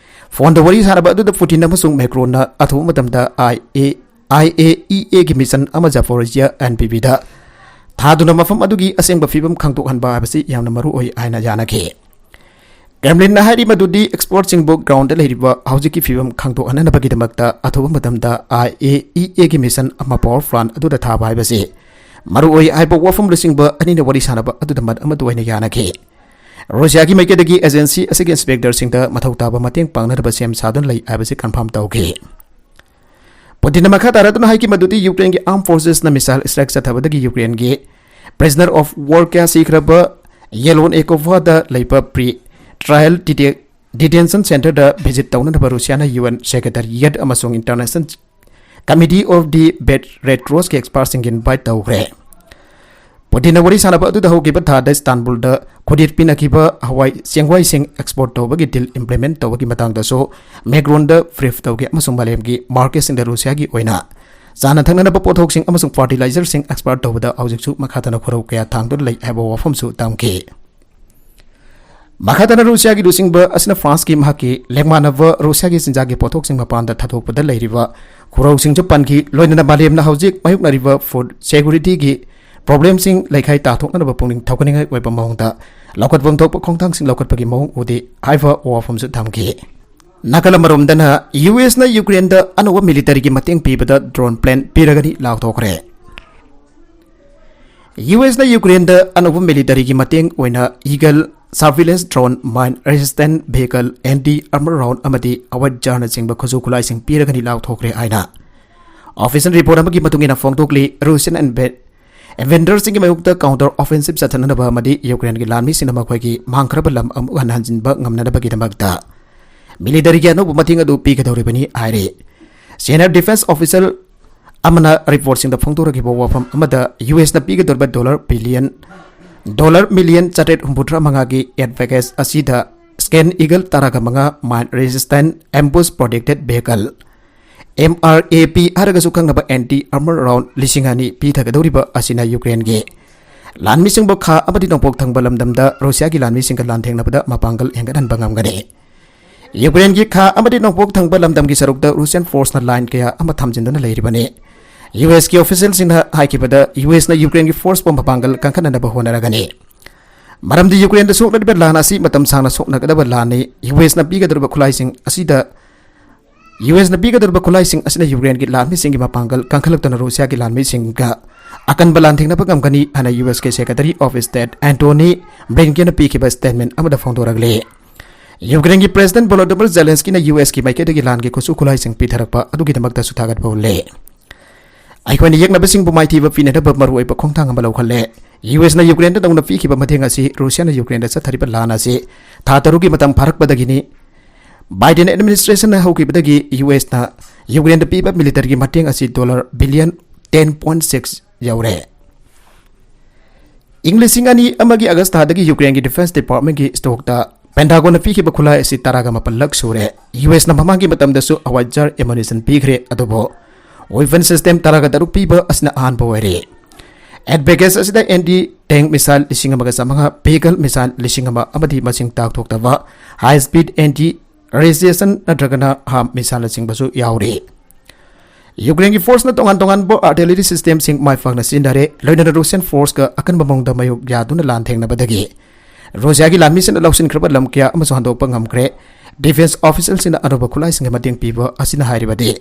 ꯐꯣꯟꯗ ꯋꯥꯔꯤ ꯁꯥꯅꯕ ꯑꯗꯨꯗ ꯄꯨꯇꯤꯟ ꯑꯃꯁꯨꯡ ꯃꯦꯀ꯭ꯔꯣꯟꯅ ꯑꯊꯨꯕ ꯃꯇꯝꯗ IA IAEAꯒꯤ mission ꯑꯃ Zaporizhzhia NPPꯗ ꯊꯥꯗꯨꯅ ꯃꯐꯝ ꯑꯗꯨꯒꯤ ꯑꯁꯦꯡꯕ ꯐꯤꯕꯝ ꯈꯪꯗꯣꯛꯍꯟꯕ ꯍꯥꯏꯕꯁꯤ ꯌꯥꯝꯅ ꯃꯔꯨ ꯑꯣꯏ ꯍꯥꯏꯅ ꯌꯥꯅꯈꯤ꯫ Kremlinꯅ ꯍꯥꯏꯔꯤ ꯃꯗꯨꯗꯤ expertꯁꯤꯡꯕꯨ groundꯗ ꯂꯩꯔꯤꯕ ꯍꯧꯖꯤꯛꯀꯤ ꯐꯤꯕꯝ ꯈꯪꯗꯣꯛꯍꯟꯅꯕꯒꯤꯗꯃꯛꯇ ꯑꯊꯨꯕ ꯃꯇꯝꯗ IAEAꯒꯤ mission ꯑꯃ power plant ꯑꯗꯨꯗ ꯊꯥꯕ ꯍꯥꯏꯕꯁꯤ ꯃꯔꯨ ꯑꯣꯏ ꯍꯥꯏꯕ ꯋꯥꯐꯝ ꯂꯨꯆꯤꯡꯕ ꯑꯅꯤꯅ ꯋꯥꯔꯤ ꯁꯥꯅꯕ ꯑꯗꯨꯗ ꯃꯠ ꯑꯃꯠꯇ ꯑꯣꯏꯅ ꯌꯥꯅꯈꯤ꯫ ꯔꯨꯁꯤꯌꯥꯒꯤ ꯃꯥꯏꯀꯩꯗꯒꯤ agency ꯑꯁꯤꯒꯤ inspectorꯁꯤꯡꯗ ꯃꯊꯧ ꯇꯥꯕ ꯃꯇꯦꯡ ꯄꯥꯡꯅꯅꯕ ꯁꯦꯝ ꯁꯥꯗꯨꯅ ꯂꯩ ꯍꯥꯏꯕꯁꯤ confirm ꯇꯧꯈꯤ꯫ ꯄꯨꯇꯤꯟꯅ ꯃꯈꯥ ꯇꯥꯔꯗꯨꯅ ꯍꯥꯏꯈꯤ ꯃꯗꯨꯗꯤ ꯌꯨꯀ꯭ꯔꯦꯟꯒꯤ armed forcesꯅ missile strike ꯆꯠꯊꯕꯗꯒꯤ ꯌꯨꯀ꯭ꯔꯦꯟꯒꯤ prisoner of war ꯀꯌꯥ ꯁꯤꯈ꯭ꯔꯕ Yelon Ekovada ꯂꯩꯕ pre trial detention centreꯗ visit ꯇꯧꯅꯅꯕ ꯔꯨꯁꯤꯌꯥꯅ UN Secretariat ꯑꯃꯁꯨꯡ International Committee of the Red Crossꯀꯤ expertꯁꯤꯡ invite ꯇꯧꯈ꯭ꯔꯦ꯫ ꯄꯨꯇꯤꯟꯅ ꯋꯥꯔꯤ ꯁꯥꯅꯕ ꯑꯗꯨꯗ ꯍꯧꯈꯤꯕ ꯊꯥꯗ ꯏꯁꯇꯥꯟꯕꯨꯜꯗ ꯈꯨꯗꯤꯠ ꯄꯤꯅꯈꯤꯕ ꯍꯋꯥꯏ ꯆꯦꯡꯋꯥꯏꯁꯤꯡ export ꯇꯧꯕꯒꯤ deal implement ꯇꯧꯕꯒꯤ ꯃꯇꯥꯡꯗꯁꯨ ꯃꯦꯀ꯭ꯔꯣꯟꯗ brief ꯇꯧꯈꯤ ꯑꯃꯁꯨꯡ ꯃꯥꯂꯦꯝꯒꯤ marketꯁꯤꯡꯗ ꯔꯨꯁꯤꯌꯥꯒꯤ ꯑꯣꯏꯅ ꯆꯥꯅ ꯊꯛꯅꯅꯕ ꯄꯣꯠꯊꯣꯛꯁꯤꯡ ꯑꯃꯁꯨꯡ fertilizerꯁꯤꯡ export ꯇꯧꯕꯗ ꯍꯧꯖꯤꯛꯁꯨ ꯃꯈꯥ ꯇꯥꯅ ꯈꯨꯔꯧ ꯀꯌꯥ ꯊꯥꯡꯗꯨꯅ ꯂꯩ ꯍꯥꯏꯕ ꯋꯥꯐꯝꯁꯨ ꯇꯝꯈꯤ꯫ ꯃꯈꯥ ꯇꯥꯅ ꯔꯨꯁꯤꯌꯥꯒꯤ ꯂꯨꯆꯤꯡꯕ ꯑꯁꯤꯅ Franceꯀꯤ ꯃꯍꯥꯛꯀꯤ ꯂꯦꯡꯃꯥꯟꯅꯕ ꯔꯨꯁꯤꯌꯥꯒꯤ ꯆꯤꯟꯖꯥꯛꯀꯤ ꯄꯣꯠꯊꯣꯛꯁꯤꯡ ꯃꯄꯥꯟꯗ ꯊꯥꯗꯣꯛꯄꯗ ꯂꯩꯔꯤꯕ ꯈꯨꯔꯧꯁꯤꯡꯁꯨ ꯄꯟꯈꯤ, ꯂꯣꯏꯅꯅ ꯃꯥꯂꯦꯝꯅ ꯍꯧꯖꯤꯛ ꯃꯥꯌꯣꯛꯅꯔꯤꯕ food securityꯒꯤ problemꯁꯤꯡ ꯂꯩꯈꯥꯏ ꯇꯥꯊꯣꯛꯅꯅꯕ ꯄꯨꯛꯅꯤꯡ ꯊꯧꯒꯠꯅꯤꯡꯉꯥꯏ ꯑꯣꯏꯕ ꯃꯑꯣꯡꯗ ꯂꯧꯈꯠꯐꯝ ꯊꯣꯛꯄ ꯈꯣꯡꯊꯥꯡꯁꯤꯡ ꯂꯧꯈꯠꯄꯒꯤ ꯃꯑꯣꯡ ꯎꯗꯦ ꯍꯥꯏꯕ ꯋꯥꯐꯝꯁꯨ ꯊꯝꯈꯤ꯫ ꯅꯥꯀꯜ ꯑꯃꯔꯣꯝꯗꯅ USꯅ ꯌꯨꯀ꯭ꯔꯦꯟꯗ ꯑꯅꯧꯕ militaryꯒꯤ ꯃꯇꯦꯡ ꯄꯤꯕꯗ drone plane ꯄꯤꯔꯒꯅꯤ ꯂꯥꯎꯊꯣꯛꯈ꯭ꯔꯦ꯫ USꯅ ꯌꯨꯀ꯭ꯔꯦꯟꯗ ꯑꯅꯧꯕ militaryꯒꯤ ꯃꯇꯦꯡ ꯑꯣꯏꯅ Eagle surveillance drone, mine resistant vehicle, anti armor round ꯑꯃꯗꯤ Howitzer ꯅꯆꯤꯡꯕ ꯈꯨꯠꯁꯨ ꯈꯨꯠꯂꯥꯏꯁꯤꯡ ꯄꯤꯔꯒꯅꯤ ꯂꯥꯎꯊꯣꯛꯈ꯭ꯔꯦ ꯍꯥꯏꯅ Official report ꯑꯃꯒꯤ ꯃꯇꯨꯡ ꯏꯟꯅ ꯐꯣꯡꯗꯣꯛꯂꯤ, Russian inva-, invaders ꯁꯤꯡꯒꯤ ꯃꯥꯌꯣꯛꯇ counter offensive ꯆꯠꯊꯅꯅꯕ ꯑꯃꯗꯤ Ukraine ꯒꯤ ꯂꯥꯟꯃꯤꯁꯤꯡꯅ ꯃꯈꯣꯏꯒꯤ ꯃꯥꯡꯈ꯭ꯔꯕ ꯂꯝ ꯑꯃꯨꯛ ꯍꯟꯅ ꯍꯟꯖꯤꯟꯕ ꯉꯝꯅꯅꯕꯒꯤꯗꯃꯛꯇ military ꯒꯤ ꯑꯅꯧꯕ ꯃꯇꯦꯡ ꯑꯗꯨ ꯄꯤꯒꯗꯧꯔꯤꯕꯅꯤ ꯍꯥꯏꯔꯤ꯫ Senior defense official ꯑꯃꯅ report ꯁꯤꯡꯗ ꯐꯣꯡꯗꯣꯔꯛꯈꯤꯕ ꯋꯥꯐꯝ ꯑꯃꯗ, U S ꯅ ꯄꯤꯒꯗꯧꯔꯤꯕ dollar billion, dollar million ꯆꯥꯇ꯭ꯔꯦꯠ ꯍꯨꯝꯐꯨꯇꯔꯥ ꯃꯉꯥꯒꯤ aid package ꯑꯁꯤꯗ Scalp Eagle ꯇꯔꯥꯒ ꯃꯉꯥ, mine resistant ambush protected vehicle, M R A P ꯍꯥꯏꯔꯒꯁꯨ ꯈꯪꯅꯕ anti armor round ꯂꯤꯁꯤꯡ ꯑꯅꯤ ꯄꯤꯊꯒꯗꯧꯔꯤꯕ ꯑꯁꯤꯅ Ukraine ꯒꯤ ꯂꯥꯟꯃꯤꯁꯤꯡꯕꯨ ꯈꯥ ꯑꯃꯗꯤ ꯅꯣꯡꯄꯣꯛ ꯊꯪꯕ ꯂꯝꯗꯝꯗ Russia ꯒꯤ ꯂꯥꯟꯃꯤꯁꯤꯡꯒ ꯂꯥꯟꯊꯦꯡꯅꯕꯗ ꯃꯄꯥꯡꯒꯜ ꯍꯦꯟꯒꯠꯍꯟꯕ ꯉꯝꯒꯅꯤ꯫ Ukraine ꯒꯤ ꯈꯥ ꯑꯃꯗꯤ ꯅꯣꯡꯄꯣꯛ ꯊꯪꯕ ꯂꯝꯗꯝꯒꯤ ꯁꯔꯨꯛꯇ Russian force ꯅ line ꯀꯌꯥ ꯑꯃ ꯊꯝꯖꯤꯟꯗꯨꯅ ꯂꯩꯔꯤꯕꯅꯤ꯫ U S ꯀꯤ official ꯁꯤꯡꯅ ꯍꯥꯏꯈꯤꯕꯗ, U S ꯅ Ukraine ꯒꯤ force ꯄꯨ ꯃꯄꯥꯡꯒꯜ ꯀꯟꯈꯠꯅꯅꯕ ꯍꯣꯠꯅꯔꯒꯅꯤ꯫ ꯃꯔꯝꯗꯤ Ukraine ꯗ ꯁꯣꯛꯅꯔꯤꯕ ꯂꯥꯟ ꯑꯁꯤ ꯃꯇꯝ ꯁꯥꯡꯅ ꯁꯣꯛꯅꯒꯗꯕ ꯂꯥꯟꯅꯤ꯫ U S ꯅ ꯄꯤꯒꯗꯧꯔꯤꯕ ꯈꯨꯠꯂꯥꯏꯁꯤꯡ ꯑꯁꯤꯗ, U S ꯅ ꯄꯤꯒꯗꯧꯔꯤꯕ ꯈꯨꯠꯂꯥꯏꯁꯤꯡ ꯑꯁꯤꯅ Ukraine ꯒꯤ ꯂꯥꯟꯃꯤꯁꯤꯡꯒꯤ ꯃꯄꯥꯡꯒꯜ ꯀꯟꯈꯠꯂꯛꯇꯨꯅ Russia ꯒꯤ ꯂꯥꯟꯃꯤꯁꯤꯡꯒ ꯑꯀꯟꯕ ꯂꯥꯟꯊꯦꯡꯅꯕ ꯉꯝꯒꯅꯤ ꯍꯥꯏꯅ U S ꯀꯤ Secretary of State Antony Blinken ꯅ ꯄꯤꯈꯤꯕ statement ꯑꯃꯗ ꯐꯣꯡꯗꯣꯔꯛꯂꯤ꯫ Ukraine ꯒꯤ President Volodymyr Zelensky ꯅ U S ꯀꯤ ꯃꯥꯏꯀꯩꯗꯒꯤ ꯂꯥꯟꯒꯤ ꯈꯨꯠꯁꯨ ꯈꯨꯠꯂꯥꯏꯁꯤꯡ ꯄꯤꯊꯔꯛꯄ ꯑꯗꯨꯒꯤꯗꯃꯛꯇꯁꯨ ꯊꯥꯒꯠꯄ ꯎꯠꯂꯦ꯫ ꯑꯩꯈꯣꯏꯅ ꯌꯦꯛꯅꯕꯁꯤꯡꯕꯨ ꯃꯥꯏꯊꯤꯕ ꯄꯤꯅꯅꯕ ꯃꯔꯨꯑꯣꯏꯕ ꯈꯣꯡꯊꯥꯡ ꯑꯃ ꯂꯧꯈꯠꯂꯦ꯫ U S ꯅ Ukraine ꯗ ꯅꯧꯅ ꯄꯤꯈꯤꯕ ꯃꯇꯦꯡ ꯑꯁꯤ Russia ꯅ Ukraine ꯗ ꯆꯠꯊꯔꯤꯕ ꯂꯥꯟ ꯑꯁꯤ ꯊꯥ ꯇꯔꯨꯛꯀꯤ ꯃꯇꯝ ꯐꯥꯔꯛꯄꯗꯒꯤꯅꯤ꯫ Biden administration ꯅ ꯍꯧꯈꯤꯕꯗꯒꯤ U S ꯅ Ukraine ꯗ ꯄꯤꯕ military ꯒꯤ ꯃꯇꯦꯡ ꯑꯁꯤ dollar billion ten point six ꯌꯧꯔꯦ꯫ ꯏꯪ ꯂꯤꯁꯤꯡ ꯑꯅꯤ ꯑꯃꯒꯤ August ꯊꯥꯗꯒꯤ Ukraine ꯒꯤ Defense Department ꯀꯤ stock ꯇ Pentagon ꯅ ꯄꯤꯈꯤꯕ ꯈꯨꯠꯂꯥꯏ ꯑꯁꯤ ꯇꯔꯥꯒ ꯃꯥꯄꯜ ꯂꯛ ꯁꯨꯔꯦ꯫ U S ꯅ ꯃꯃꯥꯡꯒꯤ ꯃꯇꯝꯗꯁꯨ howitzer ammunition ꯄꯤꯈ꯭ꯔꯦ, ꯑꯗꯨꯕꯨ weapon system ꯇꯔꯥꯒ ꯇꯔꯨꯛ ꯄꯤꯕ ꯑꯁꯤꯅ ꯑꯍꯥꯟꯕ ꯑꯣꯏꯔꯦ꯫ Aid package ꯑꯁꯤꯗ anti tank missile ꯂꯤꯁꯤꯡ ꯑꯃꯒ ꯆꯥꯃꯉꯥ, vehicle missile ꯂꯤꯁꯤꯡ ꯑꯃ ꯑꯃꯗꯤ ꯃꯁꯤꯡ ꯇꯥꯛꯊꯣꯛꯇꯕ high speed anti radiation ꯅꯠꯇ꯭ꯔꯒꯅ HARMS missile ꯅꯆꯤꯡꯕꯁꯨ ꯌꯥꯎꯔꯤ꯫ Ukraine ꯒꯤ force ꯅ ꯇꯣꯉꯥꯟ ꯇꯣꯉꯥꯟꯕ artillery system ꯁꯤꯡ ꯃꯥꯏ ꯄꯥꯛꯅ ꯁꯤꯖꯤꯟꯅꯔꯦ, ꯂꯣꯏꯅꯅ Russian force ꯀ ꯑꯀꯟꯕ ꯃꯑꯣꯡꯗ ꯃꯥꯌꯣꯛ ꯌꯥꯗꯨꯅ ꯂꯥꯟꯊꯦꯡꯅꯕꯗꯒꯤ Russia ꯒꯤ ꯂꯥꯟꯃꯤꯁꯤꯡꯅ ꯂꯧꯁꯤꯟꯈ꯭ꯔꯕ ꯂꯝ ꯀꯌꯥ ꯑꯃꯁꯨ ꯍꯟꯗꯣꯛꯄ ꯉꯝꯈ꯭ꯔꯦ꯫ Defense official ꯁꯤꯡꯅ ꯑꯅꯧꯕ ꯈꯨꯠꯂꯥꯏꯁꯤꯡꯒꯤ ꯃꯇꯦꯡ ꯄꯤꯕ ꯑꯁꯤꯅ ꯍꯥꯏꯔꯤꯕꯗꯤ,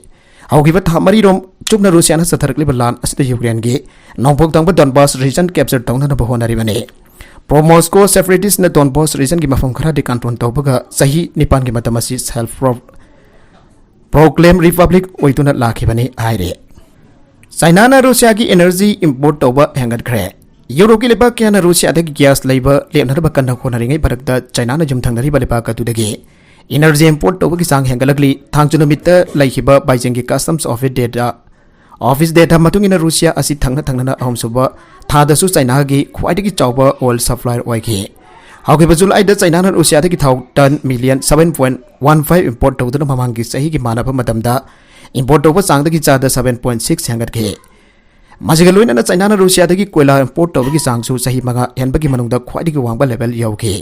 ꯍꯧꯈꯤꯕ ꯊꯥ ꯃꯔꯤꯔꯣꯝ ꯆꯨꯞꯅ Russia ꯅ ꯆꯠꯊꯔꯛꯂꯤꯕ ꯂꯥꯟ ꯑꯁꯤꯗ Ukraine ꯒꯤ ꯅꯣꯡꯄꯣꯛ ꯊꯪꯕ Donbas region capture ꯇꯧꯅꯅꯕ ꯍꯣꯠꯅꯔꯤꯕꯅꯤ꯫ Pro-Moscow separatist ꯅ Donbas region ꯒꯤ ꯃꯐꯝ ꯈꯔꯗꯤ control ꯇꯧꯕꯒ ꯆꯍꯤ ꯅꯤꯄꯥꯟꯒꯤ ꯃꯇꯝ ꯑꯁꯤ self pro-, proclaim republic ꯑꯣꯏꯗꯨꯅ ꯂꯥꯛꯈꯤꯕꯅꯤ ꯍꯥꯏꯔꯤ꯫ ꯆꯥꯏꯅꯥꯅ ꯔꯨꯁꯤꯌꯥꯒꯤ ꯏꯅꯔꯖꯤ ꯏꯝꯄꯣꯔꯠ ꯇꯧꯕ ꯍꯦꯟꯒꯠꯈ꯭ꯔꯦ꯫ ꯌꯨꯔꯣꯞꯀꯤ ꯂꯩꯕꯥꯛ ꯀꯌꯥꯅ ꯔꯨꯁꯤꯌꯥꯗꯒꯤ ꯒ꯭ꯌꯥꯁ ꯂꯩꯕ ꯂꯦꯞꯅꯅꯕ ꯀꯟꯅ ꯍꯣꯠꯅꯔꯤꯉꯩ ꯃꯔꯛꯇ, ꯆꯥꯏꯅꯥꯅ ꯌꯨꯝꯊꯪꯅꯔꯤꯕ ꯂꯩꯕꯥꯛ ꯑꯗꯨꯗꯒꯤ ꯏꯅꯔꯖꯤ ꯏꯝꯄꯣꯔꯠ ꯇꯧꯕꯒꯤ ꯆꯥꯡ ꯍꯦꯟꯒꯠꯂꯛꯂꯤ꯫ ꯊꯥꯡꯖ ꯅꯨꯃꯤꯠꯇ ꯂꯩꯈꯤꯕ ꯕꯥꯏꯖꯤꯡꯒꯤ customs office data, office data ꯃꯇꯨꯡ ꯏꯟꯅ, ꯔꯨꯁꯤꯌꯥ ꯑꯁꯤ ꯊꯪꯅ ꯊꯪꯅꯅ ꯑꯍꯨꯝꯁꯨꯕ ꯊꯥꯗꯁꯨ ꯆꯥꯏꯅꯥꯒꯤ ꯈ꯭ꯋꯥꯏꯗꯒꯤ ꯆꯥꯎꯕ ꯑꯣꯏꯜ ꯁꯄ꯭ꯂꯥꯏꯌꯔ ꯑꯣꯏꯈꯤ꯫ ꯍꯧꯈꯤꯕ ꯖꯨꯂꯥꯏꯗ ꯆꯥꯏꯅꯥꯅ ꯔꯨꯁꯤꯌꯥꯗꯒꯤ ꯊꯥꯎ ton million seven point one five import ꯇꯧꯗꯨꯅ ꯃꯃꯥꯡꯒꯤ ꯆꯍꯤꯒꯤ ꯃꯥꯟꯅꯕ ꯃꯇꯝꯗ ꯏꯝꯄꯣꯔꯠ ꯇꯧꯕ ꯆꯥꯡꯗꯒꯤ ꯆꯥꯗ seven point six ꯍꯦꯟꯒꯠꯈꯤ꯫ ꯃꯁꯤꯒ ꯂꯣꯏꯅꯅ, ꯆꯥꯏꯅꯥꯅ ꯔꯨꯁꯤꯌꯥꯗꯒꯤ ꯀꯣꯏꯂꯥ ꯏꯝꯄꯣꯔꯠ ꯇꯧꯕꯒꯤ ꯆꯥꯡꯁꯨ ꯆꯍꯤ ꯃꯉꯥ ꯍꯦꯟꯕꯒꯤ ꯃꯅꯨꯡꯗ ꯈ꯭ꯋꯥꯏꯗꯒꯤ ꯋꯥꯡꯕ ꯂꯦꯚꯦꯜ ꯌꯧꯈꯤ꯫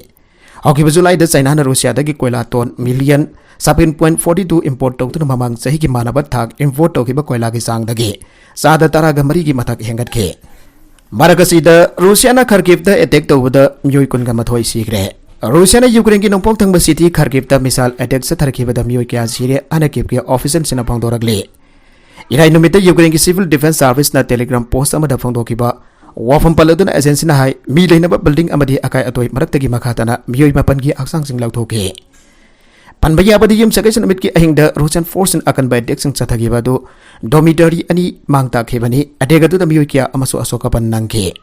ꯍꯧꯈꯤꯕ ꯖꯨꯂꯥꯏꯗ ꯆꯥꯏꯅꯥꯅ ꯔꯨꯁꯤꯌꯥꯗꯒꯤ ꯀꯣꯏꯂꯥ ton million seven point forty two import ꯇꯧꯗꯨꯅ ꯃꯃꯥꯡ ꯆꯍꯤꯒꯤ ꯃꯥꯟꯅꯕ ꯊꯥꯛ ꯏꯝꯄꯣꯔꯠ ꯇꯧꯈꯤꯕ ꯀꯣꯏꯂꯥꯒꯤ ꯆꯥꯡꯗꯒꯤ ꯆꯥꯗ ꯇꯔꯥꯒ ꯃꯔꯤꯒꯤ ꯃꯊꯛ ꯍꯦꯟꯒꯠꯈꯤ꯫ ꯃꯔꯛ ꯑꯁꯤꯗ, ꯔꯨꯁꯤꯌꯥꯅ ꯈꯔꯀꯤꯞꯇ ꯑꯦꯇꯦꯛ ꯇꯧꯕꯗ ꯃꯤꯑꯣꯏ ꯀꯨꯟꯒ ꯃꯥꯊꯣꯏ ꯁꯤꯈ꯭ꯔꯦ꯫ ꯔꯨꯁꯤꯌꯥꯅ ꯌꯨꯀ꯭ꯔꯦꯟꯒꯤ ꯅꯣꯡꯄꯣꯛ ꯊꯪꯕ ꯁꯤꯇꯤ ꯈꯔꯀꯤꯞꯇ ꯃꯤꯁꯥꯏꯜ ꯑꯦꯇꯦꯛ ꯆꯠꯊꯔꯛꯈꯤꯕꯗ ꯃꯤꯑꯣꯏ ꯀꯌꯥ ꯁꯤꯔꯦ ꯍꯥꯏꯅ ꯀꯤꯞꯀꯤ ꯑꯣꯐꯤꯁꯤꯌꯦꯜꯁꯤꯡꯅ ꯐꯣꯡꯗꯣꯔꯛꯂꯤ꯫ ꯏꯔꯥꯏ ꯅꯨꯃꯤꯠꯇ ꯌꯨꯀ꯭ꯔꯦꯟꯒꯤ ꯁꯤꯚꯤꯜ ꯗꯤꯐꯦꯟꯁ ꯁꯥꯔꯚꯤꯁꯅ ꯇꯦꯂꯤꯒ꯭ꯔꯥꯝ ꯄꯣꯁ ꯑꯃꯗ ꯐꯣꯡꯗꯣꯛꯈꯤꯕ ꯋꯥꯐꯝ ꯄꯜꯂꯗꯨꯅ, ꯑꯦꯖꯦꯟꯁꯤꯅ ꯍꯥꯏ, ꯃꯤ ꯂꯩꯅꯕ ꯕꯤꯜꯗꯤꯡ ꯑꯃꯗꯤ ꯑꯀꯥꯏ ꯑꯇꯣꯏ ꯃꯔꯛꯇꯒꯤ ꯃꯈꯥ ꯇꯥꯅ ꯃꯤꯑꯣꯏ ꯃꯥꯄꯟꯒꯤ ꯍꯛꯆꯥꯡꯁꯤꯡ ꯂꯧꯊꯣꯛꯈꯤ꯫ ꯄꯟꯕ ꯌꯥꯕꯗꯤ, ꯌꯨꯝꯁꯀꯩꯁ ꯅꯨꯃꯤꯠꯀꯤ ꯑꯍꯤꯡꯗ ꯔꯨꯁꯤꯌꯥꯟ ꯐꯣꯔꯁꯁꯤꯡꯅ ꯑꯀꯟꯕ ꯑꯦꯇꯦꯛꯁꯤꯡ ꯆꯠꯊꯈꯤꯕ ꯑꯗꯨ ꯗꯣꯔꯃꯤꯇꯔꯤ ꯑꯅꯤ ꯃꯥꯡ ꯇꯥꯛꯈꯤꯕꯅꯤ꯫ ꯑꯦꯇꯦꯛ ꯑꯗꯨꯗ ꯃꯤꯑꯣꯏ ꯀꯌꯥ ꯑꯃꯁꯨ ꯑꯁꯣꯛ ꯑꯄꯟ ꯅꯪꯈꯤ꯫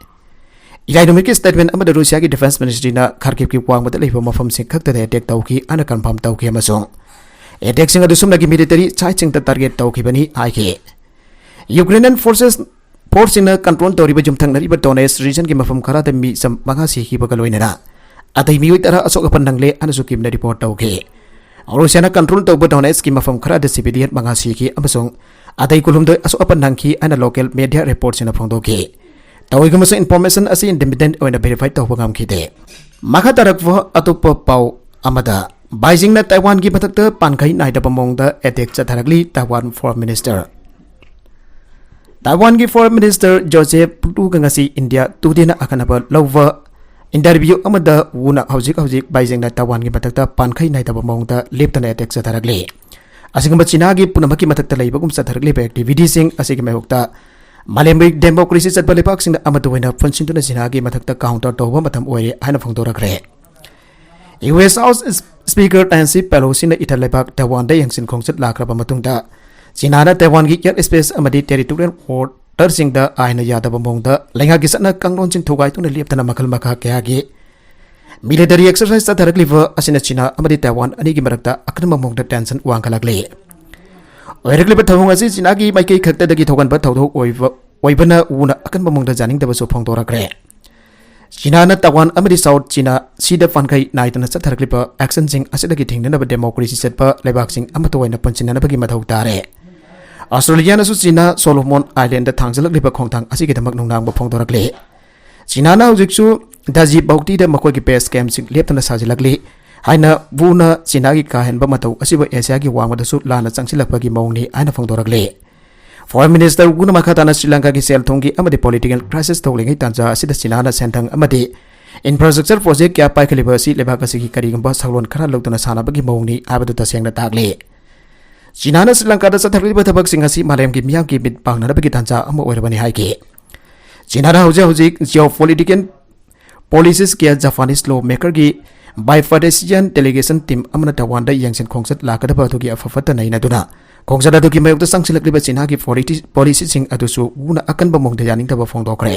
ꯏꯔꯥꯏ ꯅꯨꯃꯤꯠꯀꯤ ꯁ꯭ꯇꯦꯠꯃꯦꯟ ꯑꯃꯗ, ꯔꯨꯁꯤꯌꯥꯒꯤ ꯗꯤꯐꯦꯟꯁ ꯃꯤꯅꯤꯁꯇ꯭ꯔꯤꯅ ꯈꯔꯀꯤꯞꯀꯤ ꯋꯥꯡꯃꯗ ꯂꯩꯕ ꯃꯐꯝꯁꯤꯡ ꯈꯛꯇꯗ ꯑꯦꯇꯦꯛ ꯇꯧꯈꯤ ꯍꯥꯏꯅ ꯀꯟꯐꯥꯔꯝ ꯇꯧꯈꯤ ꯑꯃꯁꯨꯡ ꯑꯦꯇꯦꯛꯁꯤꯡ ꯑꯗꯨ ꯁꯨꯞꯅꯒꯤ ꯃꯤꯂꯤꯇꯔꯤ ꯁꯥꯏꯠꯁꯤꯡꯗ ꯇꯥꯔꯒꯦꯠ ꯇꯧꯈꯤꯕꯅꯤ ꯍꯥꯏꯈꯤ꯫ ꯌꯨꯀ꯭ꯔꯦꯅꯤꯌꯟ ꯐꯣꯔꯁꯦꯁ, ꯐꯣꯔꯁꯁꯤꯡꯅ ꯀꯟꯇ꯭ꯔꯣꯜ ꯇꯧꯔꯤꯕ ꯌꯨꯝꯊꯪꯅꯔꯤꯕ ꯗꯣꯅꯦꯁ ꯔꯤꯖꯟꯒꯤ ꯃꯐꯝ ꯈꯔꯗ ꯃꯤ ꯆꯝ-, ꯃꯉꯥ ꯁꯤꯈꯤꯕꯒ ꯂꯣꯏꯅꯅ ꯑꯇꯩ ꯃꯤꯑꯣꯏ ꯇꯔꯥ ꯑꯁꯣꯛ ꯑꯄꯟ ꯅꯪꯂꯦ ꯍꯥꯏꯅꯁꯨ ꯀꯤꯝꯅ ꯔꯤꯄꯣꯔꯠ ꯇꯧꯈꯤ꯫ ꯔꯨꯁꯤꯌꯥꯅ ꯀꯟꯇ꯭ꯔꯣꯜ ꯇꯧꯕ ꯗꯣꯅꯦꯁꯀꯤ ꯃꯐꯝ ꯈꯔꯗ ꯁꯤꯚꯤꯂꯤꯌꯟ ꯃꯉꯥ ꯁꯤꯈꯤ ꯑꯃꯁꯨꯡ ꯑꯇꯩ ꯀꯨꯟꯍꯨꯝꯗꯣꯏ ꯑꯁꯣꯛ ꯑꯄꯟ ꯅꯪꯈꯤ ꯍꯥꯏꯅ ꯂꯣꯀꯦꯜ ꯃꯦꯗꯤꯌꯥ ꯔꯤꯄꯣꯔꯠꯁꯤꯡꯅ ꯐꯣꯡꯗꯣꯛꯈꯤ꯫ ꯇꯧꯏꯒꯨꯝꯕꯁꯨ, ꯏꯟꯐꯣꯔꯃꯦꯁꯟ ꯑꯁꯤ ꯏꯟꯗꯤꯄꯦꯟꯗꯦꯟꯠ ꯑꯣꯏꯅ ꯚꯦꯔꯤꯐꯥꯏ ꯇꯧꯕ ꯉꯝꯈꯤꯗꯦ꯫ ꯃꯈꯥ ꯇꯥꯔꯛꯄ ꯑꯇꯣꯞꯄ ꯄꯥꯎ ꯑꯃꯗ, ꯕꯥꯏꯖꯤꯡꯅ ꯇꯥꯏꯋꯥꯟꯒꯤ ꯃꯊꯛꯇ ꯄꯥꯟꯈꯩ ꯅꯥꯏꯗꯕ ꯃꯑꯣꯡꯗ ꯑꯦꯇꯦꯛ ꯆꯠꯊꯔꯛꯂꯤ꯫ ꯇꯥꯏꯋꯥꯟ ꯐꯣꯔꯦꯟ ꯃꯤꯅꯤꯁꯇꯔ ꯇꯥꯏꯋꯥꯟꯒꯤ ꯐꯣꯔꯦꯟ ꯃꯤꯅꯤꯁꯇꯔ ꯖꯣꯁꯦꯐ ꯄꯨꯇꯨꯒ ꯉꯁꯤ ꯏꯟꯗꯤꯌꯥ ꯇꯨꯗꯦꯅ ꯑꯈꯟꯅꯕ ꯂꯧꯕ ꯏꯟꯇꯔꯚ꯭ꯌꯨ ꯑꯃꯗ ꯋꯨꯅ ꯍꯧꯖꯤꯛ ꯍꯧꯖꯤꯛ ꯕꯥꯏꯖꯤꯡꯅ ꯇꯥꯏꯋꯥꯟꯒꯤ ꯃꯊꯛꯇ ꯄꯥꯟꯈꯩ ꯅꯥꯏꯗꯕ ꯃꯑꯣꯡꯗ ꯂꯦꯞꯇꯅ ꯑꯦꯇꯦꯛ ꯆꯠꯊꯔꯛꯂꯤ꯫ ꯑꯁꯤꯒꯨꯝꯕ ꯆꯤꯅꯥꯒꯤ ꯄꯨꯝꯅꯃꯛꯀꯤ ꯃꯊꯛꯇ ꯂꯩꯕꯒꯨꯝ ꯆꯠꯊꯔꯛꯂꯤꯕ ꯑꯦꯛꯇꯤꯚꯤꯇꯤꯁꯤꯡ ꯑꯁꯤꯒꯤ ꯃꯥꯌꯣꯛꯇ ꯃꯥꯂꯦꯝꯒꯤ ꯗꯦꯃꯣꯀ꯭ꯔꯦꯁꯤ ꯆꯠꯄ ꯂꯩꯕꯥꯛꯁꯤꯡꯅ ꯑꯃꯠꯇ ꯑꯣꯏꯅ ꯄꯨꯟꯁꯤꯟꯗꯨꯅ ꯆꯤꯅꯥꯒꯤ ꯃꯊꯛꯇ ꯀꯥꯎꯟꯇꯔ ꯇꯧꯕ ꯃꯇꯝ ꯑꯣꯏꯔꯦ ꯍꯥꯏꯅ ꯐꯣꯡꯗꯣꯔꯛꯈ꯭ꯔꯦ꯫ ꯌꯨ ꯑꯦꯁ ꯍꯥꯎꯁ ꯁ꯭ꯄꯤꯀꯔ ꯅꯦꯟꯁꯤ ꯄꯦꯂꯣꯁꯤꯅ ꯏꯊꯠ ꯂꯩꯕꯥꯛ ꯇꯥꯏꯋꯥꯟꯗ ꯌꯦꯡꯁꯤꯟ ꯈꯣꯡꯆꯠ ꯂꯥꯛꯈ꯭ꯔꯕ ꯃꯇꯨꯡꯗ, ꯆꯤꯅꯥꯅ ꯇꯥꯏꯋꯥꯟꯒꯤ ꯑꯦꯌꯔ ꯁ꯭ꯄꯦꯁ ꯑꯃꯗꯤ ꯇꯦꯔꯤꯇꯣꯔꯤꯌꯦꯜ ꯋꯥꯇꯔꯁꯤꯡꯗ ꯑꯥꯏꯟꯅ ꯌꯥꯗꯕ ꯃꯑꯣꯡꯗ ꯂꯩꯉꯥꯛꯀꯤ ꯆꯠꯅ ꯀꯥꯡꯂꯣꯟꯁꯤꯡ ꯊꯨꯒꯥꯏꯗꯨꯅ ꯂꯦꯞꯇꯅ ꯃꯈꯜ ꯃꯈꯥ ꯀꯌꯥꯒꯤ ꯃꯤꯂꯤꯇꯔꯤ ꯑꯦꯛꯁꯔꯁꯥꯏꯁ ꯆꯠꯊꯔꯛꯂꯤꯕ ꯑꯁꯤꯅ ꯆꯤꯅꯥ ꯑꯃꯗꯤ ꯇꯥꯏꯋꯥꯟ ꯑꯅꯤꯒꯤ ꯃꯔꯛꯇ ꯑꯀꯟꯕ ꯃꯑꯣꯡꯗ ꯇꯦꯟꯁꯟ ꯋꯥꯡꯈꯠꯂꯛꯂꯤ꯫ ꯑꯣꯏꯔꯛꯂꯤꯕ ꯊꯧꯑꯣꯡ ꯑꯁꯤ ꯆꯤꯅꯥꯒꯤ ꯃꯥꯏꯀꯩ ꯈꯛꯇꯗꯒꯤ ꯊꯣꯛꯍꯟꯕ ꯊꯧꯗꯣꯛ ꯑꯣꯏꯕ, ꯑꯣꯏꯕꯅ ꯎꯅ ꯑꯀꯟꯕ ꯃꯑꯣꯡꯗ ꯌꯥꯅꯤꯡꯗꯕꯁꯨ ꯐꯣꯡꯗꯣꯔꯛꯈ꯭ꯔꯦ꯫ ꯆꯤꯅꯥꯅ ꯇꯥꯏꯋꯥꯟ ꯑꯃꯗꯤ ꯁꯥꯎꯠ ꯆꯤꯅꯥ ꯁꯤꯗ ꯄꯥꯟꯈꯩ ꯅꯥꯏꯗꯅ ꯆꯠꯊꯔꯛꯂꯤꯕ ꯑꯦꯛꯁꯟꯁꯤꯡ ꯑꯁꯤꯗꯒꯤ ꯊꯤꯡꯅꯅꯕ ꯗꯦꯃꯣꯀ꯭ꯔꯦꯁꯤ ꯆꯠꯄ ꯂꯩꯕꯥꯛꯁꯤꯡ ꯑꯃꯠꯇ ꯑꯣꯏꯅ ꯄꯨꯟꯁꯤꯟꯅꯅꯕꯒꯤ ꯃꯊꯧ ꯇꯥꯔꯦ꯫ ꯑꯁꯇ꯭ꯔꯦꯂꯤꯌꯥꯅꯁꯨ ꯆꯤꯅꯥ ꯁꯣꯂꯣꯃꯣꯟ ꯑꯥꯏꯂꯦꯟꯗ ꯊꯥꯡꯖꯜꯂꯛꯂꯤꯕ ꯈꯣꯡꯊꯥꯡ ꯑꯁꯤꯒꯤꯗꯃꯛ ꯅꯨꯡꯅꯥꯡꯕ ꯐꯣꯡꯗꯣꯔꯛꯂꯤ꯫ ꯆꯤꯅꯥꯅ ꯍꯧꯖꯤꯛꯁꯨ ꯗꯥꯖꯤ ꯕꯧꯇꯤꯗ ꯃꯈꯣꯏꯒꯤ ꯕꯦꯁ ꯀꯦꯝꯞꯁꯤꯡ ꯂꯦꯞꯇꯅ ꯁꯥꯖꯤꯜꯂꯛꯂꯤ ꯍꯥꯏꯅ ꯋꯨꯅ ꯆꯤꯅꯥꯒꯤ ꯀꯥ ꯍꯦꯟꯕ ꯃꯇꯧ ꯑꯁꯤꯕꯨ ꯑꯦꯁꯤꯌꯥꯒꯤ ꯋꯥꯡꯃꯗꯁꯨ ꯂꯥꯟꯅ ꯆꯪꯁꯤꯜꯂꯛꯄꯒꯤ ꯃꯑꯣꯡꯅꯤ ꯍꯥꯏꯅ ꯐꯣꯡꯗꯣꯔꯛꯂꯤ꯫ ꯐꯣꯔꯦꯟ ꯃꯤꯅꯤꯁꯇꯔ ꯋꯨꯅ ꯃꯈꯥ ꯇꯥꯅ ꯁ꯭ꯔꯤ ꯂꯪꯀꯥꯒꯤ ꯁꯦꯜ ꯊꯨꯝꯒꯤ ꯑꯃꯗꯤ ꯄꯣꯂꯤꯇꯤꯀꯦꯜ ꯀ꯭ꯔꯥꯏꯁꯤꯁ ꯊꯣꯛꯂꯤꯉꯩ ꯇꯥꯟꯖꯥ ꯑꯁꯤꯗ ꯆꯤꯅꯥꯅ ꯁꯦꯟꯊꯪ ꯑꯃꯗꯤ ꯏꯟꯐ꯭ꯔꯥꯁ꯭ꯇ꯭ꯔꯛꯆꯔ ꯄ꯭ꯔꯣꯖꯦꯛ ꯀꯌꯥ ꯄꯥꯏꯈꯠꯂꯤꯕ ꯑꯁꯤ ꯂꯩꯕꯥꯛ ꯑꯁꯤꯒꯤ ꯀꯔꯤꯒꯨꯝꯕ ꯁꯛꯂꯣꯟ ꯈꯔ ꯂꯧꯗꯨꯅ ꯁꯥꯟꯅꯕꯒꯤ ꯃꯑꯣꯡꯅꯤ ꯍꯥꯏꯕꯗꯨ ꯇꯁꯦꯡꯅ ꯇꯥꯛꯂꯤ꯫ ꯆꯤꯅꯥꯅ ꯁ꯭ꯔꯤ ꯂꯪꯀꯥꯗ ꯆꯠꯊꯔꯛꯂꯤꯕ ꯊꯕꯛꯁꯤꯡ ꯑꯁꯤ ꯃꯥꯂꯦꯝꯒꯤ ꯃꯤꯌꯥꯝꯒꯤ ꯃꯤꯠ ꯄꯥꯡꯅꯅꯕꯒꯤ ꯇꯥꯟꯖꯥ ꯑꯃ ꯑꯣꯏꯔꯕꯅꯤ ꯍꯥꯏꯈꯤ꯫ ꯆꯤꯅꯥꯅ ꯍꯧꯖꯤꯛ ꯍꯧꯖꯤꯛ ꯖꯤꯑꯣ ꯄꯣꯂꯤꯇꯤꯀꯦꯜ ꯄꯣꯂꯤꯁꯤꯁ ꯀꯌꯥ ꯖꯄꯥꯅꯤꯁ ꯂꯣ ꯃꯦꯀꯔꯒꯤ ꯕꯥꯏꯄꯥꯔꯇꯤꯁꯤꯌꯟ ꯗꯦꯂꯤꯒꯦꯁꯟ ꯇꯤꯝ ꯑꯃꯅ ꯇꯥꯏꯋꯥꯟꯗ ꯌꯦꯡꯁꯤꯟ ꯈꯣꯡꯆꯠ ꯂꯥꯛꯀꯗꯕ ꯑꯗꯨꯒꯤ ꯑꯐ ꯐꯠꯇ ꯅꯩꯅꯗꯨꯅ ꯈꯣꯡꯆꯠ ꯑꯗꯨꯒꯤ ꯃꯥꯌꯣꯛꯇ ꯆꯪꯁꯤꯜꯂꯛꯂꯤꯕ ꯆꯤꯅꯥꯒꯤ ꯄꯣꯂꯤꯇꯤ-, ꯄꯣꯂꯤꯁꯤꯁꯤꯡ ꯑꯗꯨꯁꯨ ꯋꯨꯅ ꯑꯀꯟꯕ ꯃꯑꯣꯡꯗ ꯌꯥꯅꯤꯡꯗꯕ ꯐꯣꯡꯗꯣꯛꯈ꯭ꯔꯦ꯫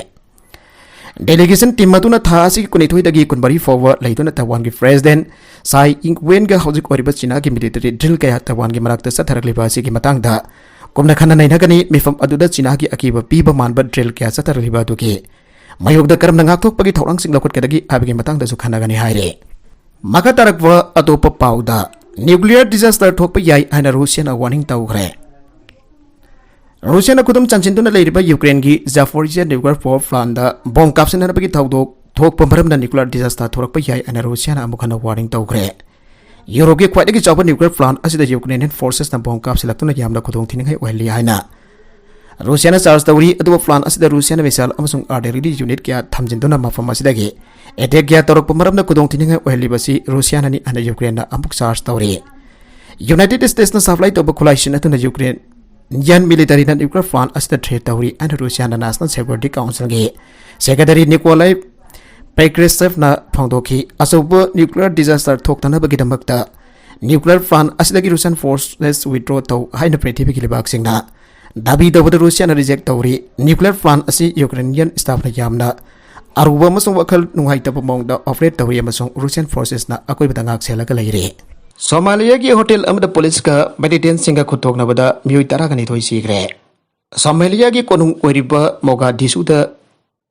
ꯗꯦꯂꯤꯒꯦꯁꯟ ꯇꯤꯝ ꯑꯗꯨꯅ ꯊꯥ ꯑꯁꯤꯒꯤ ꯀꯨꯟꯅꯤꯊꯣꯏꯗꯒꯤ ꯀꯨꯟꯃꯔꯤ ꯐꯥꯎꯕ ꯂꯩꯗꯨꯅ ꯇꯥꯏꯋꯥꯟꯒꯤ ꯄ꯭ꯔꯦꯁꯤꯗꯦꯟꯠ ꯁꯥꯏ ꯏꯪ ꯋꯦꯟꯒ ꯍꯧꯖꯤꯛ ꯑꯣꯏꯔꯤꯕ ꯆꯤꯅꯥꯒꯤ ꯃꯤꯂꯤꯇꯔꯤ ꯗ꯭ꯔꯤꯜ ꯀꯌꯥ ꯇꯥꯏꯋꯥꯟꯒꯤ ꯃꯔꯛꯇ ꯆꯠꯊꯔꯛꯂꯤꯕ ꯑꯁꯤꯒꯤ ꯃꯇꯥꯡꯗ ꯀꯨꯞꯅ ꯈꯟꯅ ꯅꯩꯅꯒꯅꯤ꯫ ꯃꯤꯐꯝ ꯑꯗꯨꯗ ꯆꯤꯅꯥꯒꯤ ꯑꯀꯤꯕ ꯄꯤꯕ ꯃꯥꯟꯕ ꯗ꯭ꯔꯤꯜ ꯀꯌꯥ ꯆꯠꯊꯔꯛꯂꯤꯕ ꯑꯗꯨꯒꯤ ꯃꯥꯌꯣꯛꯇ ꯀꯔꯝꯅ ꯉꯥꯛꯊꯣꯛꯄꯒꯤ ꯊꯧꯔꯥꯡꯁꯤꯡ ꯂꯧꯈꯠꯀꯗꯒꯦ ꯍꯥꯏꯕꯒꯤ ꯃꯇꯥꯡꯗꯁꯨ ꯈꯟꯅꯒꯅꯤ ꯍꯥꯏꯔꯤ꯫ ꯃꯈꯥ ꯇꯥꯔꯛꯄ ꯑꯇꯣꯞꯄ ꯄꯥꯎꯗ, ꯅ꯭ꯌꯨꯀ꯭ꯂꯤꯌꯔ ꯗꯤꯖꯥꯁꯇꯔ ꯊꯣꯛꯄ ꯌꯥꯏ ꯍꯥꯏꯅ ꯔꯨꯁꯤꯌꯥꯅ ꯋꯥꯔꯅꯤꯡ ꯇꯧꯈ꯭ꯔꯦ꯫ ꯔꯨꯁꯤꯌꯥꯅ ꯈꯨꯗꯨꯝ ꯆꯟꯁꯤꯟꯗꯨꯅ ꯂꯩꯔꯤꯕ ꯌꯨꯀ꯭ꯔꯦꯟꯒꯤ ꯖꯥꯄꯣꯔꯤꯖꯤꯌꯥ ꯅ꯭ꯌꯨꯀ꯭ꯂꯤꯌꯔ ꯄꯥꯋꯔ ꯄ꯭ꯂꯥꯟꯗ ꯕꯣꯝ ꯀꯥꯞꯁꯤꯟꯅꯅꯕꯒꯤ ꯊꯧꯗꯣꯛ ꯊꯣꯛꯄ ꯃꯔꯝꯅ ꯅ꯭ꯌꯨꯀ꯭ꯂꯤꯌꯔ ꯗꯤꯖꯥꯁꯇꯔ ꯊꯣꯔꯛꯄ ꯌꯥꯏ ꯍꯥꯏꯅ ꯔꯨꯁꯤꯌꯥꯅ ꯑꯃꯨꯛ ꯍꯟꯅ ꯋꯥꯔꯅꯤꯡ ꯇꯧꯈ꯭ꯔꯦ꯫ ꯌꯨꯔꯣꯞꯀꯤ ꯈ꯭ꯋꯥꯏꯗꯒꯤ ꯆꯥꯎꯕ ꯅ꯭ꯌꯨꯀ꯭ꯂꯤꯌꯔ ꯄ꯭ꯂꯥꯟ ꯑꯁꯤꯗ ꯌꯨꯀ꯭ꯔꯦꯅꯤꯌꯟ ꯐꯣꯔꯁꯦꯁꯅ ꯕꯣꯝ ꯀꯥꯞꯁꯤꯜꯂꯛꯇꯨꯅ ꯌꯥꯝꯅ ꯈꯨꯗꯣꯡꯊꯤꯅꯤꯡꯉꯥꯏ ꯑꯣꯏꯍꯜꯂꯤ ꯍꯥꯏꯅ ꯔꯨꯁꯤꯌꯥꯅ ꯆꯥꯔꯖ ꯇꯧꯔꯤ꯫ ꯑꯗꯨꯕꯨ ꯄ꯭ꯂꯥꯟ ꯑꯁꯤꯗ ꯔꯨꯁꯤꯌꯥꯅ ꯃꯤꯁꯥꯏꯜ ꯑꯃꯁꯨꯡ ꯑꯥꯔꯇꯤꯂꯔꯤ ꯌꯨꯅꯤꯠ ꯀꯌꯥ ꯊꯝꯖꯤꯟꯗꯨꯅ ꯃꯐꯝ ꯑꯁꯤꯗꯒꯤ ꯑꯦꯇꯦꯛ ꯀꯌꯥ ꯇꯧꯔꯛꯄ ꯃꯔꯝꯅ ꯈꯨꯗꯣꯡꯊꯤꯅꯤꯡꯉꯥꯏ ꯑꯣꯏꯍꯜꯂꯤꯕꯁꯤ ꯔꯨꯁꯤꯌꯥꯅꯅꯤ ꯍꯥꯏꯅ ꯌꯨꯀ꯭ꯔꯦꯟꯅ ꯑꯃꯨꯛ ꯆꯥꯔꯖ ꯇꯧꯔꯤ꯫ ꯌꯨꯅꯥꯏꯇꯦꯗ ꯁ꯭ꯇꯦꯠꯁꯅ ꯁꯄ꯭ꯂꯥꯏ ꯇꯧꯕ ꯈꯨꯠꯂꯥꯏꯁꯤꯡ ꯑꯗꯨꯅ ꯌꯨꯀ꯭ꯔꯦꯟ ꯌꯟ ꯃꯤꯂꯤꯇꯔꯤꯅ ꯅ꯭ꯌꯨꯀ꯭ꯂꯤꯌꯔ ꯄ꯭ꯂꯥꯟ ꯑꯁꯤꯗ ꯊ꯭ꯔꯦꯠ ꯇꯧꯔꯤ ꯍꯥꯏꯅ ꯔꯨꯁꯤꯌꯥꯅ ꯅꯦꯁꯅꯦꯜ ꯁꯦꯀ꯭ꯌꯨꯔꯤꯇꯤ ꯀꯥꯎꯟꯁꯤꯜꯒꯤ ꯁꯦꯀ꯭ꯔꯦꯇꯔꯤ ꯅꯤꯀꯣꯂꯥꯏ ꯄꯦꯀ꯭ꯔꯦꯁꯦꯚꯅ ꯐꯣꯡꯗꯣꯛꯈꯤ꯫ ꯑꯆꯧꯕ ꯅ꯭ꯌꯨꯀ꯭ꯂꯤꯌꯔ ꯗꯤꯖꯥꯁꯇꯔ ꯊꯣꯛꯇꯅꯕꯒꯤꯗꯃꯛꯇ Nuclear plant ꯑꯁꯤꯗꯒꯤ Russian forces withdraw ꯇꯧ ꯍꯥꯏꯅ ꯄ꯭ꯔꯤꯊꯤꯕꯤꯒꯤ ꯂꯩꯕꯥꯛꯁꯤꯡꯅ ꯗꯥꯕꯤ ꯇꯧꯕꯗ ꯔꯨꯁꯤꯌꯥꯅ reject ꯇꯧꯔꯤ꯫ Nuclear plant ꯑꯁꯤ Ukrainian staffꯅ ꯌꯥꯝꯅ ꯑꯔꯨꯕ ꯑꯃꯁꯨꯡ ꯋꯥꯈꯜ ꯅꯨꯡꯉꯥꯏꯇꯕ ꯃꯑꯣꯡꯗ operate ꯇꯧꯔꯤ ꯑꯃꯁꯨꯡ Russian forcesꯅ ꯑꯀꯣꯏꯕꯗ ꯉꯥꯛ ꯁꯦꯜꯂꯒ ꯂꯩꯔꯤ꯫ ꯁꯣꯃꯥꯂꯤꯌꯥꯒꯤ ꯍꯣꯇꯦꯜ ꯑꯃꯗ ꯄꯨꯂꯤꯁꯀ militantꯁꯤꯡꯒ ꯈꯨꯠꯊꯣꯛꯅꯕꯗ ꯃꯤꯑꯣꯏ ꯇꯔꯥꯒ ꯅꯤꯊꯣꯏ ꯁꯤꯈ꯭ꯔꯦ꯫ ꯁꯣꯃꯥꯂꯤꯌꯥꯒꯤ ꯀꯣꯅꯨꯡ ꯑꯣꯏꯔꯤꯕ ꯃꯣꯒꯥꯗꯤꯁꯨꯗ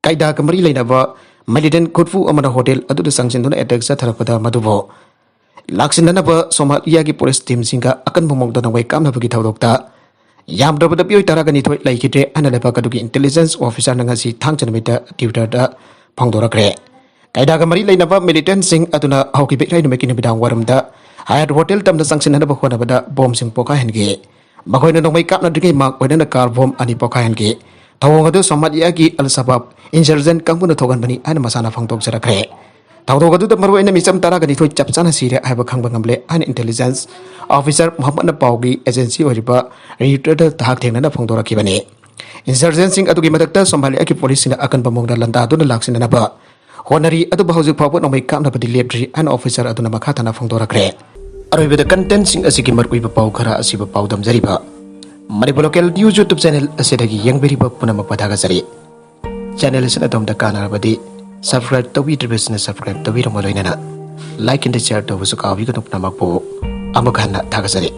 ꯀꯥꯏꯗꯥꯒ ꯃꯔꯤ ꯂꯩꯅꯕ militant ꯈꯨꯠꯄꯨ ꯑꯃꯅ ꯍꯣꯇꯦꯜ ꯑꯗꯨꯗ ꯆꯪꯁꯤꯟꯗꯨꯅ attack ꯆꯠꯊꯔꯛꯄꯗ ꯃꯗꯨꯕꯨ ꯂꯥꯛꯁꯤꯟꯅꯅꯕ ꯁꯣꯃꯥꯂꯤꯌꯥꯒꯤ ꯄꯨꯂꯤꯁ ꯇꯤꯝꯁꯤꯡꯒ ꯑꯀꯟꯕ ꯃꯑꯣꯡꯗ ꯅꯣꯡꯃꯩ ꯀꯥꯞꯅꯕꯒꯤ ꯊꯧꯗꯣꯛꯇ ꯌꯥꯝꯗ꯭ꯔꯕꯗ ꯃꯤꯑꯣꯏ ꯇꯔꯥꯒ ꯅꯤꯊꯣꯏ ꯂꯩꯈꯤꯗ꯭ꯔꯦ ꯍꯥꯏꯅ ꯂꯩꯕꯥꯛ ꯑꯗꯨꯒꯤ intelligence officerꯅ ꯉꯁꯤ ꯊꯥꯡꯖ ꯅꯨꯃꯤꯠꯇ Twitterꯗ ꯐꯣꯡꯗꯣꯔꯛꯈ꯭ꯔꯦ꯫ ꯀꯥꯏꯗꯥꯒ ꯃꯔꯤ ꯂꯩꯅꯕ militantꯁꯤꯡ ꯑꯗꯨꯅ ꯍꯧꯈꯤꯕ ꯏꯔꯥꯏ ꯅꯨꯃꯤꯠꯀꯤ ꯅꯨꯃꯤꯗꯥꯡ ꯋꯥꯏꯔꯝꯗ Hyatt ꯍꯣꯇꯦꯜ ꯇꯝꯅ ꯆꯪꯁꯤꯟꯅꯅꯕ ꯍꯣꯠꯅꯕꯗ ꯕꯣꯝꯁꯤꯡ ꯄꯣꯈꯥꯏꯍꯟꯈꯤ꯫ ꯃꯈꯣꯏꯅ ꯅꯣꯡꯃꯩ ꯀꯥꯞꯅꯗ꯭ꯔꯤꯉꯩ ꯃꯥꯡ ꯑꯣꯏꯅꯅ car bomb ꯑꯅꯤ ꯄꯣꯈꯥꯏꯍꯟꯈꯤ꯫ ꯊꯧꯑꯣꯡ ꯑꯗꯨ ꯁꯣꯃꯥꯂꯤꯌꯥꯒꯤ Al Shabaab insurgent ꯀꯥꯡꯕꯨꯅ ꯊꯣꯛꯍꯟꯕꯅꯤ ꯍꯥꯏꯅ ꯃꯁꯥꯅ ꯐꯣꯡꯗꯣꯛꯆꯔꯛꯈ꯭ꯔꯦ꯫ ꯊꯧꯗꯣꯛ ꯑꯗꯨꯗ ꯃꯔꯨꯑꯣꯏꯅ ꯃꯤꯆꯝ ꯇꯔꯥꯒ ꯅꯤꯊꯣꯏ ꯆꯞ ꯆꯥꯅ ꯁꯤꯔꯦ ꯍꯥꯏꯕ ꯈꯪꯕ ꯉꯝꯂꯦ ꯍꯥꯏꯅ intelligence officer ꯃꯣꯍꯝꯃꯗꯅ ꯄꯥꯎꯒꯤ agency ꯑꯣꯏꯔꯤꯕ Reutersꯗ ꯍꯛꯊꯦꯡꯅꯅ ꯐꯣꯡꯗꯣꯔꯛꯈꯤꯕꯅꯤ꯫ Insurgentꯁꯤꯡ ꯑꯗꯨꯒꯤ ꯃꯊꯛꯇ ꯁꯣꯃꯥꯂꯤꯌꯥꯒꯤ ꯄꯨꯂꯤꯁꯁꯤꯡꯅ ꯑꯀꯟꯕ ꯃꯑꯣꯡꯗ ꯂꯥꯟꯗꯥꯗꯨꯅ ꯂꯥꯛꯁꯤꯟꯅꯅꯕ ꯍꯣꯠꯅꯔꯤ, ꯑꯗꯨꯕꯨ ꯍꯧꯖꯤꯛ ꯐꯥꯎꯕ ꯅꯣꯡꯃꯩ ꯀꯥꯞꯅꯕꯗꯤ ꯂꯦꯞꯇ꯭ꯔꯤ ꯍꯥꯏꯅ officer ꯑꯗꯨꯅ ꯃꯈꯥ ꯇꯥꯅ ꯐꯣꯡꯗꯣꯔꯛꯈ꯭ꯔꯦ꯫ ꯑꯔꯣꯏꯕꯗ contentꯁꯤꯡ ꯑꯁꯤꯒꯤ ꯃꯔꯨꯑꯣꯏꯕ ꯄꯥꯎ ꯈꯔ ꯑꯁꯤꯕꯨ ꯄꯥꯎꯗꯝꯖꯔꯤꯕ Manipur Local News YouTube channel ꯑꯁꯤꯗꯒꯤ ꯌꯦꯡꯕꯤꯔꯤꯕ ꯄꯨꯝꯅꯃꯛꯄꯨ ꯊꯥꯒꯠꯆꯔꯤ꯫ Channel ꯑꯁꯤꯅ ꯑꯗꯣꯝꯗ ꯀꯥꯟꯅꯔꯕꯗꯤ subscribe ꯇꯧꯕꯤꯗ꯭ꯔꯤꯕꯁꯤꯡꯅ subscribe ꯇꯧꯕꯤꯔꯝꯕ ꯂꯣꯏꯅꯅ like and share ꯇꯧꯕꯁꯨ ꯀꯥꯎꯕꯤꯒꯅꯨ꯫ ꯄꯨꯝꯅꯃꯛꯄꯨ ꯑꯃꯨꯛ ꯍꯟꯅ ꯊꯥꯒꯠꯆꯔꯤ꯫